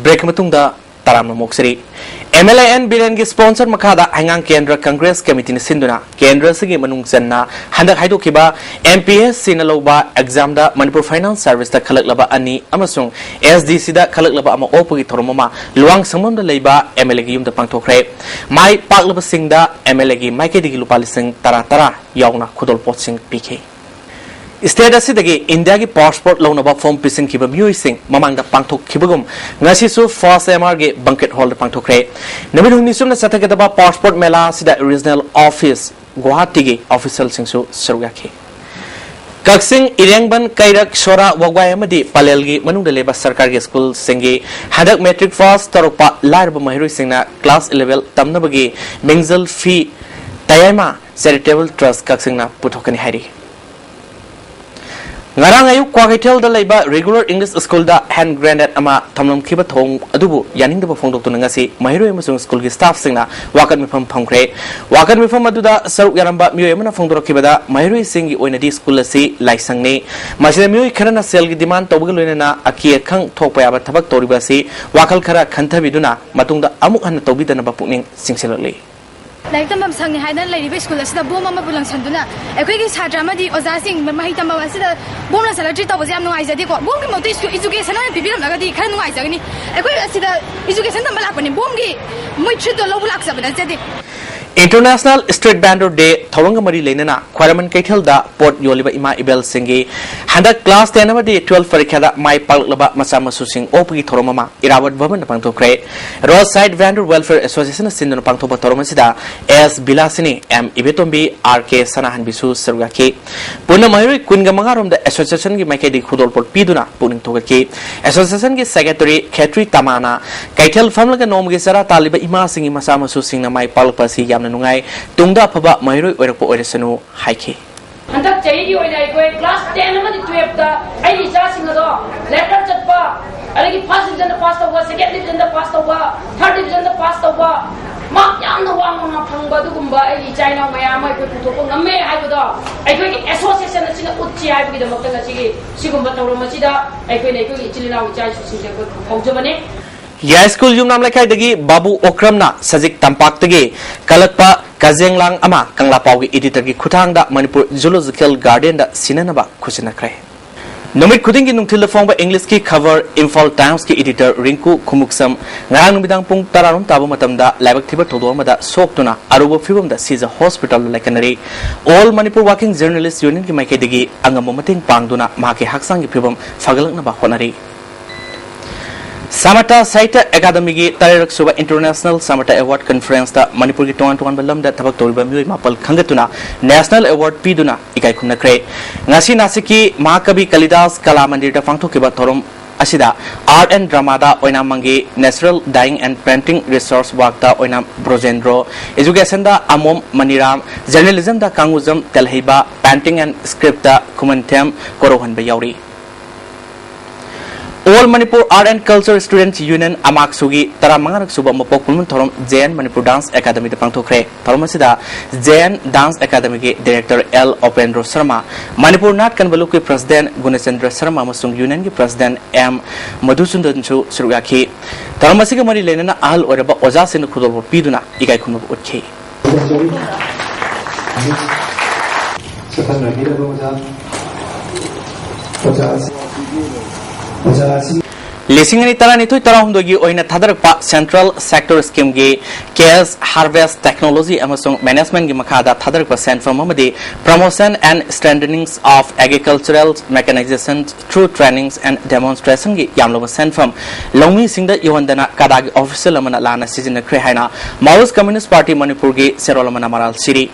ꯕ꯭ꯔꯦꯛꯀꯤ ꯃꯇꯨꯡꯗ ꯇꯔꯥꯝꯅ ꯑꯣꯛꯆꯔꯤ꯫ ꯑꯦꯝ ꯑꯦꯜ ꯑꯦ ꯑꯦꯟ ꯕꯤꯔꯦꯟꯒꯤ ꯁ꯭ꯄꯣꯟꯁꯔ ꯃꯈꯥꯗ ꯍꯩꯉꯥꯡ ꯀꯦꯟꯗ꯭ꯔ ꯀꯪꯒ꯭ꯔꯦꯁ ꯀꯃꯤꯇꯤꯅ ꯁꯤꯟꯗꯨꯅ ꯀꯦꯟꯗ꯭ꯔ ꯑꯁꯤꯒꯤ ꯃꯅꯨꯡ ꯆꯟꯅ ꯍꯟꯗꯛ ꯍꯥꯏꯗꯣꯛꯈꯤꯕ ꯑꯦꯝ ꯄꯤ ꯑꯦꯁ ꯁꯤꯅ ꯂꯧꯕ ꯑꯦꯛꯖꯥꯝꯗ ꯃꯅꯤꯄꯨꯔ ꯐꯥꯏꯅꯥꯟꯁ ꯁꯥꯔꯚꯤꯁꯇ ꯈꯜꯂꯛꯂꯕ ꯑꯅꯤ ꯑꯃꯁꯨꯡ ꯑꯦꯁ ꯗꯤ ꯁꯤꯗ ꯈꯜꯂꯛꯂꯕ ꯑꯃ ꯑꯣꯛꯄꯒꯤ ꯊꯧꯔꯝ ꯑꯃ ꯂꯨꯋꯥꯡ ꯁꯪꯕꯝꯗ ꯂꯩꯕ ꯑꯦꯝ ꯑꯦꯜ ꯑꯦꯒꯤ ꯌꯨꯝꯗ ꯄꯥꯡꯊꯣꯛꯈ꯭ꯔꯦ꯫ ꯃꯥꯏ ꯄꯥꯛꯂꯕꯁꯤꯡꯗ ꯑꯦꯝ ꯑꯦꯜ ꯑꯦꯒꯤ ꯃꯥꯏꯀꯩꯗꯒꯤ ꯂꯨꯄꯥ ꯂꯤꯁꯤꯡ ꯇꯔꯥ ꯇꯔꯥ ꯌꯥꯎꯅ ꯈꯨꯗꯣꯜꯄꯣꯠꯁꯤꯡ ꯄꯤꯈꯤ꯫ ꯁ꯭ꯇꯦꯠ ꯑꯁꯤꯗꯒꯤ ꯏꯟꯗꯤꯌꯥꯒꯤ ꯄꯥꯁꯄꯣꯔꯠ ꯂꯧꯅꯕ ꯐꯣꯔꯝ ꯄꯤꯁꯤꯟꯈꯤꯕ ꯃꯤꯑꯣꯏꯁꯤꯡ ꯃꯃꯥꯡꯗ ꯄꯥꯡꯊꯣꯛꯈꯤꯕꯒꯨꯝ ꯉꯁꯤꯁꯨ ꯐꯥꯔꯁ ꯑꯦꯝ ꯑꯥꯔꯒꯤ ꯕꯪꯀꯦꯠ ꯍꯣꯜꯗ ꯄꯥꯡꯊꯣꯛꯈ꯭ꯔꯦ꯫ ꯅꯨꯃꯤꯠ ꯍꯨꯝꯅꯤ ꯆꯨꯞꯅ ꯆꯠꯊꯒꯗꯕ ꯄꯥꯁꯄꯣꯔꯠ ꯃꯦꯂꯥ ꯑꯁꯤꯗ ꯔꯤꯖꯅꯦꯜ ꯑꯣꯐꯤꯁ ꯒꯨꯋꯥꯍꯥꯇꯤꯒꯤ ꯑꯣꯐꯤꯁꯤꯌꯦꯜꯁꯤꯡꯁꯨ ꯁꯔꯨꯛ ꯌꯥꯈꯤ꯫ ꯀꯛꯆꯤꯡ, ꯏꯔꯦꯡꯕꯟ, ꯀꯩꯔꯛ, ꯁꯣꯔꯥ, ꯋꯥꯒ꯭ꯋꯥꯏ ꯑꯃꯗꯤ ꯄꯂꯦꯜꯒꯤ ꯃꯅꯨꯡꯗ ꯂꯩꯕ ꯁꯔꯀꯥꯔꯒꯤ ꯁ꯭ꯀꯨꯜꯁꯤꯡꯒꯤ ꯍꯟꯗꯛ ꯃꯦꯇ꯭ꯔꯤꯛ ꯄꯥꯁ ꯇꯧꯔꯛꯄ ꯂꯥꯏꯔꯕ ꯃꯍꯩꯔꯣꯏꯁꯤꯡꯅ ꯀ꯭ꯂꯥꯁ ꯏꯂꯦꯚꯦꯟ ꯇꯝꯅꯕꯒꯤ ꯃꯤꯡꯖꯜ ꯐꯤ ꯇꯌꯥꯏꯃ ꯆꯦꯔꯤꯇꯦꯕꯜ ꯇ꯭ꯔꯁ ꯀꯛꯆꯤꯡꯅ ꯄꯨꯊꯣꯛꯀꯅꯤ ꯍꯥꯏꯔꯤ꯫ ꯉꯔꯥꯡ ꯑꯌꯨꯛ ꯀ꯭ꯋꯥꯀꯩꯊꯦꯜꯗ ꯂꯩꯕ ꯔꯤꯒꯨꯂꯔ ꯏꯪꯂꯤꯁ ꯁ꯭ꯀꯨꯜꯗ ꯍꯦꯟ ꯒ꯭ꯔꯦꯅꯦꯗ ꯑꯃ ꯊꯝꯂꯝꯈꯤꯕ ꯊꯧꯑꯣꯡ ꯑꯗꯨꯕꯨ ꯌꯥꯅꯤꯡꯗꯕ ꯐꯣꯡꯗꯣꯛꯇꯨꯅ ꯉꯁꯤ ꯃꯍꯩꯔꯣꯏ ꯑꯃꯁꯨꯡ ꯁ꯭ꯀꯨꯜꯒꯤ ꯁ꯭ꯇꯥꯐꯁꯤꯡꯅ ꯋꯥꯀꯠ ꯃꯤꯐꯝ ꯐꯝꯈ꯭ꯔꯦ꯫ ꯋꯥꯀꯠ ꯃꯤꯐꯝ ꯑꯗꯨꯗ ꯁꯔꯨꯛ ꯌꯥꯔꯝꯕ ꯃꯤꯑꯣꯏ ꯑꯃꯅ ꯐꯣꯡꯗꯣꯔꯛꯈꯤꯕꯗ ꯃꯍꯩꯔꯣꯏꯁꯤꯡꯒꯤ ꯑꯣꯏꯅꯗꯤ ꯁ꯭ꯀꯨꯜ ꯑꯁꯤ ꯂꯥꯏꯁꯪꯅꯤ꯫ ꯃꯁꯤꯗ ꯃꯤꯑꯣꯏ ꯈꯔꯅ ꯁꯦꯜꯒꯤ ꯗꯤꯃꯥꯟ ꯇꯧꯕꯒ ꯂꯣꯏꯅꯅ ꯑꯀꯤ ꯑꯈꯪ ꯊꯣꯛꯄ ꯌꯥꯕ ꯊꯕꯛ ꯇꯧꯔꯤꯕ ꯑꯁꯤ ꯋꯥꯈꯜ ꯈꯔ ꯈꯟꯊꯕꯤꯗꯨꯅ ꯃꯇꯨꯡꯗ ꯑꯃꯨꯛ ꯍꯟꯅ ꯇꯧꯕꯤꯗꯅꯕ ꯄꯨꯛꯅꯤꯡ ꯆꯤꯡꯁꯤꯜꯂꯛꯂꯤ꯫ ꯂꯥꯏꯔꯤꯛ ꯇꯝꯐꯝ ꯁꯪꯉꯦ ꯍꯥꯏꯗꯅ ꯂꯩꯔꯤꯕ ꯁ꯭ꯀꯨꯜ ꯑꯁꯤꯗ ꯕꯣꯝ ꯑꯃꯕꯨ ꯂꯪꯁꯟꯗꯨꯅ ꯑꯩꯈꯣꯏꯒꯤ ꯁꯥꯇ꯭ꯔ ꯑꯃꯗꯤ ꯑꯣꯖꯥꯁꯤꯡ ꯃꯍꯩ ꯇꯝꯐꯝ ꯑꯁꯤꯗ ꯕꯣꯝ ꯂꯪꯁꯜꯂꯛꯇ꯭ꯔꯤ ꯇꯧꯕꯁꯦ ꯌꯥꯝ ꯅꯨꯡꯉꯥꯏꯖꯗꯦꯀꯣ꯫ ꯕꯣꯝꯒꯤ ꯃꯍꯨꯠꯇ ꯏꯁꯨ-, ꯏꯖꯨꯀꯦꯁꯟ ꯑꯣꯏꯅ ꯄꯤꯕꯤꯔꯝꯂꯒꯗꯤ ꯈꯔ ꯅꯨꯡꯉꯥꯏꯖꯒꯅꯤ꯫ ꯑꯩꯈꯣꯏ ꯑꯁꯤꯗ ꯏꯖꯨꯀꯦꯁꯟ ꯇꯝꯕ ꯂꯥꯛꯄꯅꯤ, ꯕꯣꯝꯒꯤ ꯃꯣꯏ ꯊ꯭ꯔꯤꯠꯇꯣ ꯂꯧꯕ ꯂꯥꯛꯆꯕ ꯅꯠꯆꯗꯦ꯫ International Street Vendor Day ꯊꯧꯔꯝꯒ ꯃꯔꯤ ꯂꯩꯅꯅ ꯈ꯭ꯋꯥꯏꯔꯝꯕꯟ ꯀꯩꯊꯦꯜꯗ ꯄꯣꯠ ꯌꯣꯜꯂꯤꯕ ꯏꯃꯥ ꯏꯕꯦꯜꯁꯤꯡꯒꯤ ꯍꯟꯗꯛ ꯀ꯭ꯂꯥꯁ ꯇꯦꯟ ꯑꯃꯗꯤ ꯇꯨꯋꯦꯜꯐ ꯄꯔꯤꯈ꯭ꯌꯥꯗ ꯃꯥꯏ ꯄꯥꯛꯂꯛꯂꯕ ꯃꯆꯥ ꯃꯁꯨꯁꯤꯡ ꯑꯣꯛꯄꯒꯤ ꯊꯧꯔꯝ ꯑꯃ ꯏꯔꯥꯕꯣꯠ ꯚꯕꯟꯗ ꯄꯥꯡꯊꯣꯛꯈ꯭ꯔꯦ꯫ Roadside Vendor Welfare Association ꯅ ꯁꯤꯟꯗꯨꯅ ꯄꯥꯡꯊꯣꯛꯄ ꯊꯧꯔꯝ ꯑꯁꯤꯗ ꯑꯦꯁ ꯕꯤꯂꯥꯁꯤꯅꯤ, ꯑꯦꯝ ꯏꯕꯦꯇꯣꯝꯕꯤ, ꯑꯥꯔ ꯀꯦ ꯁꯅꯥꯍꯟꯕꯤꯁꯨ ꯁꯔꯨꯛ ꯌꯥꯈꯤ꯫ ꯄꯨꯟꯅ ꯃꯍꯩꯔꯣꯏ ꯀꯨꯟꯒ ꯃꯉꯥ ꯔꯣꯝꯗ ꯑꯦꯁꯣꯁꯤꯌꯦꯁꯟꯒꯤ ꯃꯥꯏꯀꯩꯗꯒꯤ ꯈꯨꯗꯣꯜꯄꯣꯠ ꯄꯤꯗꯨꯅ ꯄꯨꯛꯅꯤꯡ ꯊꯧꯒꯠꯈꯤ꯫ ꯑꯦꯁꯣꯁꯤꯌꯦꯁꯟꯒꯤ ꯁꯦꯀ꯭ꯔꯦꯇꯔꯤ ꯈꯦꯇ꯭ꯔꯤ ꯇꯃꯥꯅ ꯀꯩꯊꯦꯜ ꯐꯝꯂꯒ ꯅꯣꯡꯃꯒꯤ ꯆꯔꯥ ꯇꯥꯜꯂꯤꯕ ꯏꯃꯥꯁꯤꯡꯒꯤ ꯃꯆꯥ ꯃꯁꯨꯁꯤꯡꯅ ꯃꯥꯏ ꯄꯥꯛꯂꯛꯄ ꯑꯁꯤ ꯌꯥꯝꯅ ꯅꯨꯡꯉꯥꯏ꯫ ꯇꯨꯡꯗ ꯑꯐꯕ ꯃꯍꯩꯔꯣꯏ ꯑꯣꯏꯔꯛꯄ ꯑꯣꯏꯔꯁꯅꯨ ꯍꯥꯏꯈꯤ꯫ ꯍꯟꯗꯛ ꯆꯍꯤꯒꯤ ꯑꯣꯏꯅ ꯑꯩꯈꯣꯏ ꯀ꯭ꯂꯥꯁ ꯇꯦꯟ ꯑꯃꯗꯤ ꯇꯨꯋꯦꯜꯐꯇ ꯑꯩꯒꯤ ꯏꯆꯥꯁꯤꯡ ꯑꯗꯣ ꯂꯦꯇꯔ ꯆꯠꯄ, ꯑꯗꯒꯤ ꯐꯥꯔꯁ ꯗꯤꯕꯤꯖꯟꯗ ꯄꯥꯁ ꯇꯧꯕ, ꯁꯦꯀꯦꯟ ꯗꯤꯕꯤꯖꯟꯗ ꯄꯥꯁ ꯇꯧꯕ, ꯊꯥꯔꯠ ꯗꯤꯕꯤꯖꯟꯗ ꯄꯥꯁ ꯇꯧꯕ, ꯃꯥꯔꯛ ꯌꯥꯝꯅ ꯋꯥꯡꯅ ꯐꯪꯕ ꯑꯗꯨꯒꯨꯝꯕ ꯑꯩꯒꯤ ꯏꯆꯥ ꯏꯅꯥꯎ ꯃꯌꯥꯝ ꯑꯃ ꯑꯩꯈꯣꯏ ꯄꯨꯊꯣꯛꯄ ꯉꯝꯃꯦ ꯍꯥꯏꯕꯗꯣ ꯑꯩꯈꯣꯏꯒꯤ ꯑꯦꯁꯣꯁꯤꯌꯦꯁꯟ ꯑꯁꯤꯅ ꯎꯠꯁꯤ ꯍꯥꯏꯕꯒꯤꯗꯃꯛꯇ ꯉꯁꯤꯒꯤ ꯁꯤꯒꯨꯝꯕ ꯊꯧꯔꯝ ꯑꯁꯤꯗ ꯑꯩꯈꯣꯏꯅ ꯑꯩꯈꯣꯏꯒꯤ ꯏꯆꯤꯜ ꯏꯅꯥꯎ ꯏꯆꯥ ꯏꯁꯨꯁꯤꯡꯁꯦ ꯑꯩꯈꯣꯏ ꯀꯧꯖꯕꯅꯤ꯫ ꯌꯥꯏꯁ꯭ꯀꯨꯜ ꯌꯨꯝꯅꯥꯝ ꯂꯩꯀꯥꯏꯗꯒꯤ ꯕꯥꯕꯨ ꯑꯣꯀ꯭ꯔꯝꯅ ꯁꯖꯤꯛ ꯇꯝꯄꯥꯛꯇꯒꯤ ꯀꯜꯂꯛꯄ ꯀꯖꯦꯡꯂꯥꯡ ꯑꯃ ꯀꯪꯂꯥꯄꯥꯎꯒꯤ ꯏꯗꯤꯇꯔꯒꯤ ꯈꯨꯠꯊꯥꯡꯗ ꯃꯅꯤꯄꯨꯔ ꯖꯨꯂꯣꯖꯤꯀꯦꯜ ꯒꯥꯔꯗꯦꯟꯗ ꯁꯤꯟꯅꯅꯕ ꯈꯨꯠꯁꯤꯟꯅꯈ꯭ꯔꯦ꯫ ꯅꯨꯃꯤꯠ ꯈꯨꯗꯤꯡꯒꯤ ꯅꯨꯡꯊꯤꯜꯗ ꯐꯣꯡꯕ ꯏꯪꯂꯤꯁꯀꯤ ꯈꯕꯔ ꯏꯝꯐꯥꯜ ꯇꯥꯏꯝꯁꯀꯤ ꯏꯗꯤꯇꯔ ꯔꯤꯡꯀꯨ ꯈꯨꯃꯨꯛꯁꯝ ꯉꯔꯥꯡ ꯅꯨꯃꯤꯗꯥꯡ ꯄꯨꯡ ꯇꯔꯥꯔꯣꯝ ꯇꯥꯕ ꯃꯇꯝꯗ ꯂꯥꯏꯕꯛ ꯊꯤꯕ ꯊꯧꯗꯣꯛ ꯑꯃꯗ ꯁꯣꯛꯇꯨꯅ ꯑꯔꯨꯕ ꯐꯤꯕꯝꯗ ꯁꯤꯖ ꯍꯣꯁꯄꯤꯇꯥꯜꯗ ꯂꯥꯏꯀꯠꯅꯔꯤ꯫ All Manipur Working Journalist Unionꯒꯤ ꯃꯥꯏꯀꯩꯗꯒꯤ ꯑꯉꯝꯕ ꯃꯇꯦꯡ ꯄꯥꯡꯗꯨꯅ ꯃꯍꯥꯛꯀꯤ ꯍꯛꯆꯥꯡꯒꯤ ꯐꯤꯕꯝ ꯐꯒꯠꯂꯛꯅꯕ ꯍꯣꯠꯅꯔꯤ꯫ ꯁꯥꯃꯔꯇꯥ ꯁꯥꯍꯤꯇ꯭ꯌ ꯑꯦꯀꯥꯗꯃꯤꯒꯤ ꯇꯔꯦꯠꯔꯛ ꯁꯨꯕ International Samartha Award Conference ꯇ ꯃꯅꯤꯄꯨꯔꯒꯤ ꯇꯣꯉꯥꯟ ꯇꯣꯉꯥꯟꯕ ꯂꯝꯗ ꯊꯕꯛ ꯇꯧꯔꯤꯕ ꯃꯤꯑꯣꯏ ꯃꯥꯄꯜ ꯈꯟꯒꯠꯇꯨꯅ National Award ꯄꯤꯗꯨꯅ ꯏꯀꯥꯏ ꯈꯨꯝꯅꯈ꯭ꯔꯦ꯫ ꯉꯁꯤ ꯅꯥꯁꯤꯛꯀꯤ ꯃꯍꯥꯀꯕꯤ ꯀꯥꯂꯤꯗꯥꯁ ꯀꯂꯥ ꯃꯟꯗꯤꯔꯗ ꯄꯥꯡꯊꯣꯛꯈꯤꯕ ꯊꯧꯔꯝ ꯑꯁꯤꯗ Art and Drama the Oinam ꯃꯪꯒꯤ, Natural Dyeing and Painting Research Work ꯇ ꯑꯣꯏꯅꯥꯝ ꯕ꯭ꯔꯣꯖꯦꯟꯗ꯭ꯔꯣ, Education the ꯑꯃꯣꯝ ꯃꯅꯤꯔꯥꯝ, Journalism the ꯀꯥꯡꯉꯨꯖꯝ ꯇꯦꯜꯍꯩꯕ, Painting and Script ꯇ ꯈꯨꯃꯟꯊꯦꯝ ꯀꯣꯔꯧꯍꯟꯕ ꯌꯥꯎꯔꯤ꯫ All Manipur Art and Culture Students Union, ꯑꯃꯥꯛꯁꯨꯒꯤ ꯇꯔꯥꯃꯉꯥꯔꯛ ꯁꯨꯕ ꯃꯄꯣꯛ ꯀꯨꯝꯑꯣꯟ ꯊꯧꯔꯝ J N Manipur Dance Academy ꯗ ꯄꯥꯡꯊꯣꯛꯈ꯭ꯔꯦ꯫ ꯊꯧꯔꯝ ꯑꯁꯤꯗ J N Dance Academy ꯒꯤ Director L Upendra Sharma, Manipur ꯅꯥꯠ ꯀꯟꯕ ꯂꯨꯞꯀꯤ President ꯒꯨꯅꯆꯟꯗ꯭ꯔ ꯁꯔꯃ ꯑꯃꯁꯨꯡ Union ꯒꯤ President M ꯃꯙꯨꯁꯨꯗꯟꯁꯨ ꯁꯔꯨꯛ ꯌꯥꯈꯤ꯫ ꯊꯧꯔꯝ ꯑꯁꯤꯒ ꯃꯔꯤ ꯂꯩꯅꯅ ꯑꯍꯜ ꯑꯣꯏꯔꯕ ꯑꯣꯖꯥꯁꯤꯡꯅ ꯈꯨꯗꯣꯜꯄꯣꯠ ꯄꯤꯗꯨꯅ ꯏꯀꯥꯏ ꯈꯨꯝꯅꯕ ꯎꯠꯈꯤ꯫ ꯁꯛꯈꯪꯅꯕꯤꯔꯕ ꯑꯣꯖꯥ, ꯑꯣꯖꯥ ꯑꯁꯤ, ꯑꯣꯖꯥ ꯑꯁꯤ ꯂꯤꯁꯤꯡ ꯑꯅꯤ ꯇꯔꯥꯅꯤꯊꯣꯏ ꯇꯔꯥꯍꯨꯝꯗꯣꯏꯒꯤ ꯑꯣꯏꯅ ꯊꯥꯗꯔꯛꯄ Central Sector Scheme ꯒꯤ Cash Harvest Technology ꯑꯃꯁꯨꯡ Management ꯀꯤ ꯃꯈꯥꯗ ꯊꯥꯗꯔꯛꯄ ꯁꯦꯟꯐꯝ ꯑꯃꯗꯤ Promotion and Strengthening of Agricultural Mechanization through Trainings and Demonstration ꯒꯤ ꯌꯥꯝꯂꯕ ꯁꯦꯟꯐꯝ ꯂꯧꯃꯤꯁꯤꯡꯗ ꯌꯧꯍꯟꯗꯅ ꯀꯗꯥꯒꯤ official ꯑꯃꯅ ꯂꯥꯟꯅ ꯁꯤꯖꯤꯟꯅꯈ꯭ꯔꯦ ꯍꯥꯏꯅ Marxist Communist Party ꯃꯅꯤꯄꯨꯔꯒꯤ ꯆꯦꯔꯣꯜ ꯑꯃꯅ ꯃꯔꯥꯜ ꯁꯤꯔꯤ꯫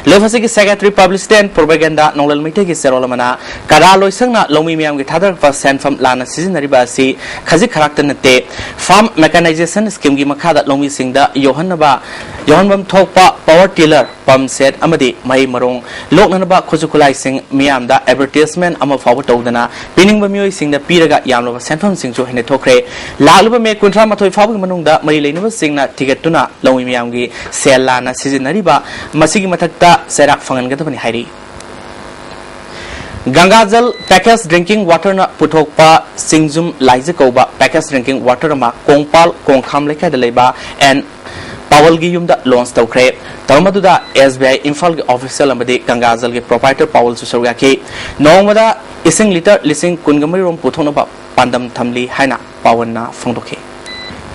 ꯂꯨꯞ ꯑꯁꯤꯒꯤ Secretary Publicity and Propaganda ꯅꯣꯡꯂꯦꯟ ꯃꯩꯇꯩꯒꯤ ꯆꯦꯔꯣꯜ ꯑꯃꯅ ꯀꯗꯥ ꯂꯣꯏꯁꯪꯅ ꯂꯧꯃꯤ ꯃꯤꯌꯥꯝꯒꯤ ꯊꯥꯗꯔꯛꯄ ꯁꯦꯟꯐꯝ ꯂꯥꯟꯅ ꯁꯤꯖꯤꯟꯅꯔꯤꯕ ꯑꯁꯤ ꯈꯖꯤꯛ ꯈꯔꯥꯛꯇ ꯅꯠꯇꯦ꯫ Farm Mechanization Scheme ꯒꯤ ꯃꯈꯥꯗ ꯂꯧꯃꯤꯁꯤꯡꯗ ꯌꯧꯍꯟꯅꯕ, ꯌꯧꯍꯟꯐꯝ ꯊꯣꯛꯄ power tiller, pump set ꯑꯃꯗꯤ ꯃꯍꯩ ꯃꯔꯣꯡ ꯂꯣꯛꯅꯅꯕ ꯈꯨꯠꯁꯨ ꯈꯨꯠꯂꯥꯏꯁꯤꯡ ꯃꯤꯌꯥꯝꯗ advertisement ꯑꯃ ꯐꯥꯎꯕ ꯇꯧꯗꯅ ꯄꯤꯅꯤꯡꯕ ꯃꯤꯑꯣꯏꯁꯤꯡꯗ ꯄꯤꯔꯒ ꯌꯥꯝꯂꯕ ꯁꯦꯟꯐꯝꯁꯤꯡꯁꯨ ꯍꯦꯟꯅ ꯊꯣꯛꯈ꯭ꯔꯦ꯫ ꯂꯥꯛꯂꯤꯕ ꯃꯦ ꯀꯨꯟꯊ꯭ꯔꯥ ꯃꯥꯊꯣꯏ ꯐꯥꯎꯕꯒꯤ ꯃꯅꯨꯡꯗ ꯃꯔꯤ ꯂꯩꯅꯕꯁꯤꯡꯅ ꯊꯤꯒꯠꯇꯨꯅ ꯂꯧꯃꯤ ꯃꯤꯌꯥꯝꯒꯤ ꯁꯦꯜ ꯂꯥꯟꯅ ꯁꯤꯖꯤꯟꯅꯔꯤꯕ ꯃꯁꯤꯒꯤ ꯃꯊꯛꯇ ꯆꯩꯔꯥꯛ ꯐꯪꯍꯟꯒꯗꯕꯅꯤ ꯍꯥꯏꯔꯤ꯫ ꯒꯪꯒꯥꯖꯜ Package Drinking Water ꯅ ꯄꯨꯊꯣꯛꯄ ꯆꯤꯡꯖꯨꯝ ꯂꯥꯏꯖ ꯀꯧꯕ Package Drinking Water ꯑꯃ ꯀꯣꯡꯄꯥꯜ ꯀꯣꯡꯈꯥꯝ ꯂꯩꯀꯥꯏꯗ ꯂꯩꯕ ꯑꯦꯟ ꯄꯥꯋꯜꯒꯤ ꯌꯨꯝꯗ launch ꯇꯧꯈ꯭ꯔꯦ꯫ ꯊꯧꯔꯝ ꯑꯗꯨꯗ S B I ꯏꯝꯐꯥꯜꯒꯤ official ꯑꯃꯗꯤ ꯒꯪꯒꯥꯖꯜꯒꯤ proprietor ꯄꯥꯋꯜꯁꯨ ꯁꯔꯨꯛ ꯌꯥꯈꯤ꯫ ꯅꯣꯡꯃꯗ ꯏꯁꯤꯡ litre ꯂꯤꯁꯤꯡ ꯀꯨꯟꯒ ꯃꯔꯤ ꯔꯣꯝ ꯄꯨꯊꯣꯛꯅꯕ ꯄꯥꯟꯗꯝ ꯊꯝꯂꯤ ꯍꯥꯏꯅ ꯄꯥꯋꯜꯅ ꯐꯣꯡꯗꯣꯛꯈꯤ꯫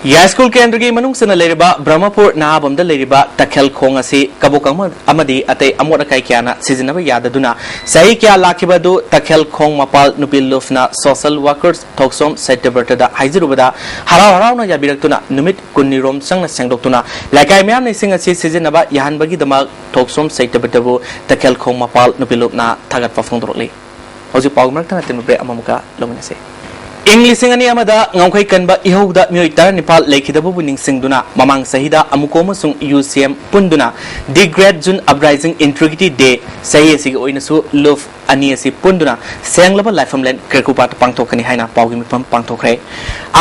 ꯌꯥꯏꯁ꯭ꯀꯨꯜ ꯀꯦꯟꯗ꯭ꯔꯒꯤ ꯃꯅꯨꯡ ꯆꯟꯅ ꯂꯩꯔꯤꯕ ꯕ꯭ꯔꯍꯃꯄꯨꯔ ꯅꯍꯥꯕꯝꯗ ꯂꯩꯔꯤꯕ ꯇꯈꯦꯜ ꯈꯣꯡ ꯑꯁꯤ ꯀꯕꯣꯛ ꯑꯃ-, ꯑꯃꯗꯤ ꯑꯇꯩ ꯑꯃꯣꯠ ꯑꯀꯥꯏ ꯀꯌꯥꯅ ꯁꯤꯖꯤꯟꯅꯕ ꯌꯥꯗꯗꯨꯅ ꯆꯍꯤ ꯀꯌꯥ ꯂꯥꯛꯈꯤꯕ ꯑꯗꯨ ꯇꯈꯦꯜ ꯈꯣꯡ ꯃꯄꯥꯜ ꯅꯨꯄꯤ ꯂꯨꯞꯅ social workers ꯊꯣꯛꯁꯣꯝ ꯁꯇ꯭ꯌꯕ꯭ꯔꯇꯗ ꯍꯥꯏꯖꯔꯨꯕꯗ ꯍꯔꯥꯎ ꯍꯔꯥꯎꯅ ꯌꯥꯕꯤꯔꯛꯇꯨꯅ ꯅꯨꯃꯤꯠ ꯀꯨꯟꯅꯤꯔꯣꯝ ꯆꯪꯅ ꯁꯦꯡꯗꯣꯛꯇꯨꯅ ꯂꯩꯀꯥꯏ ꯃꯤꯌꯥꯝꯅ ꯏꯁꯤꯡ ꯑꯁꯤ ꯁꯤꯖꯤꯟꯅꯕ ꯌꯥꯍꯟꯕꯒꯤꯗꯃꯛ ꯊꯣꯛꯁꯣꯝ ꯁꯇ꯭ꯌꯕ꯭ꯔꯇꯕꯨ ꯇꯈꯦꯜ ꯈꯣꯡ ꯃꯄꯥꯜ ꯅꯨꯄꯤ ꯂꯨꯞꯅ ꯊꯥꯒꯠꯄ ꯐꯣꯡꯗꯣꯔꯛꯂꯤ꯫ ꯍꯧꯖꯤꯛ ꯄꯥꯎꯒꯤ ꯃꯔꯛꯇ ꯅꯠꯇꯦ, ꯕ꯭ꯔꯦꯛ ꯑꯃꯃꯨꯛꯀ ꯂꯧꯃꯤꯟꯅꯁꯤ꯫ ꯏꯪ ꯂꯤꯁꯤꯡ ꯑꯅꯤ ꯑꯃꯗ ꯉꯝꯈꯩ ꯀꯟꯕ ꯏꯍꯧꯗ ꯃꯤꯑꯣꯏ ꯇꯔꯥꯅꯤꯄꯥꯜ ꯂꯩꯈꯤꯗꯕꯕꯨ ꯅꯤꯡꯁꯤꯡꯗꯨꯅ ꯃꯃꯥꯡ ꯆꯍꯤꯗ ꯑꯃꯨꯀꯣ ꯑꯃꯁꯨꯡ ꯌꯨ ꯁꯤ M ꯄꯨꯟꯗꯨꯅ The Great June Uprising Integrity Day ꯆꯍꯤ ꯑꯁꯤꯒꯤ ꯑꯣꯏꯅꯁꯨ ꯂꯨꯞ ꯑꯅꯤ ꯑꯁꯤ ꯄꯨꯟꯗꯨꯅ ꯁꯦꯡꯂꯕ ꯂꯥꯏꯐꯝꯂꯦꯟ ꯀ꯭ꯔꯦꯀꯨꯄꯥꯠꯇ ꯄꯥꯡꯊꯣꯛꯀꯅꯤ ꯍꯥꯏꯅ ꯄꯥꯎꯒꯤ ꯃꯤꯐꯝ ꯄꯥꯡꯊꯣꯛꯈ꯭ꯔꯦ꯫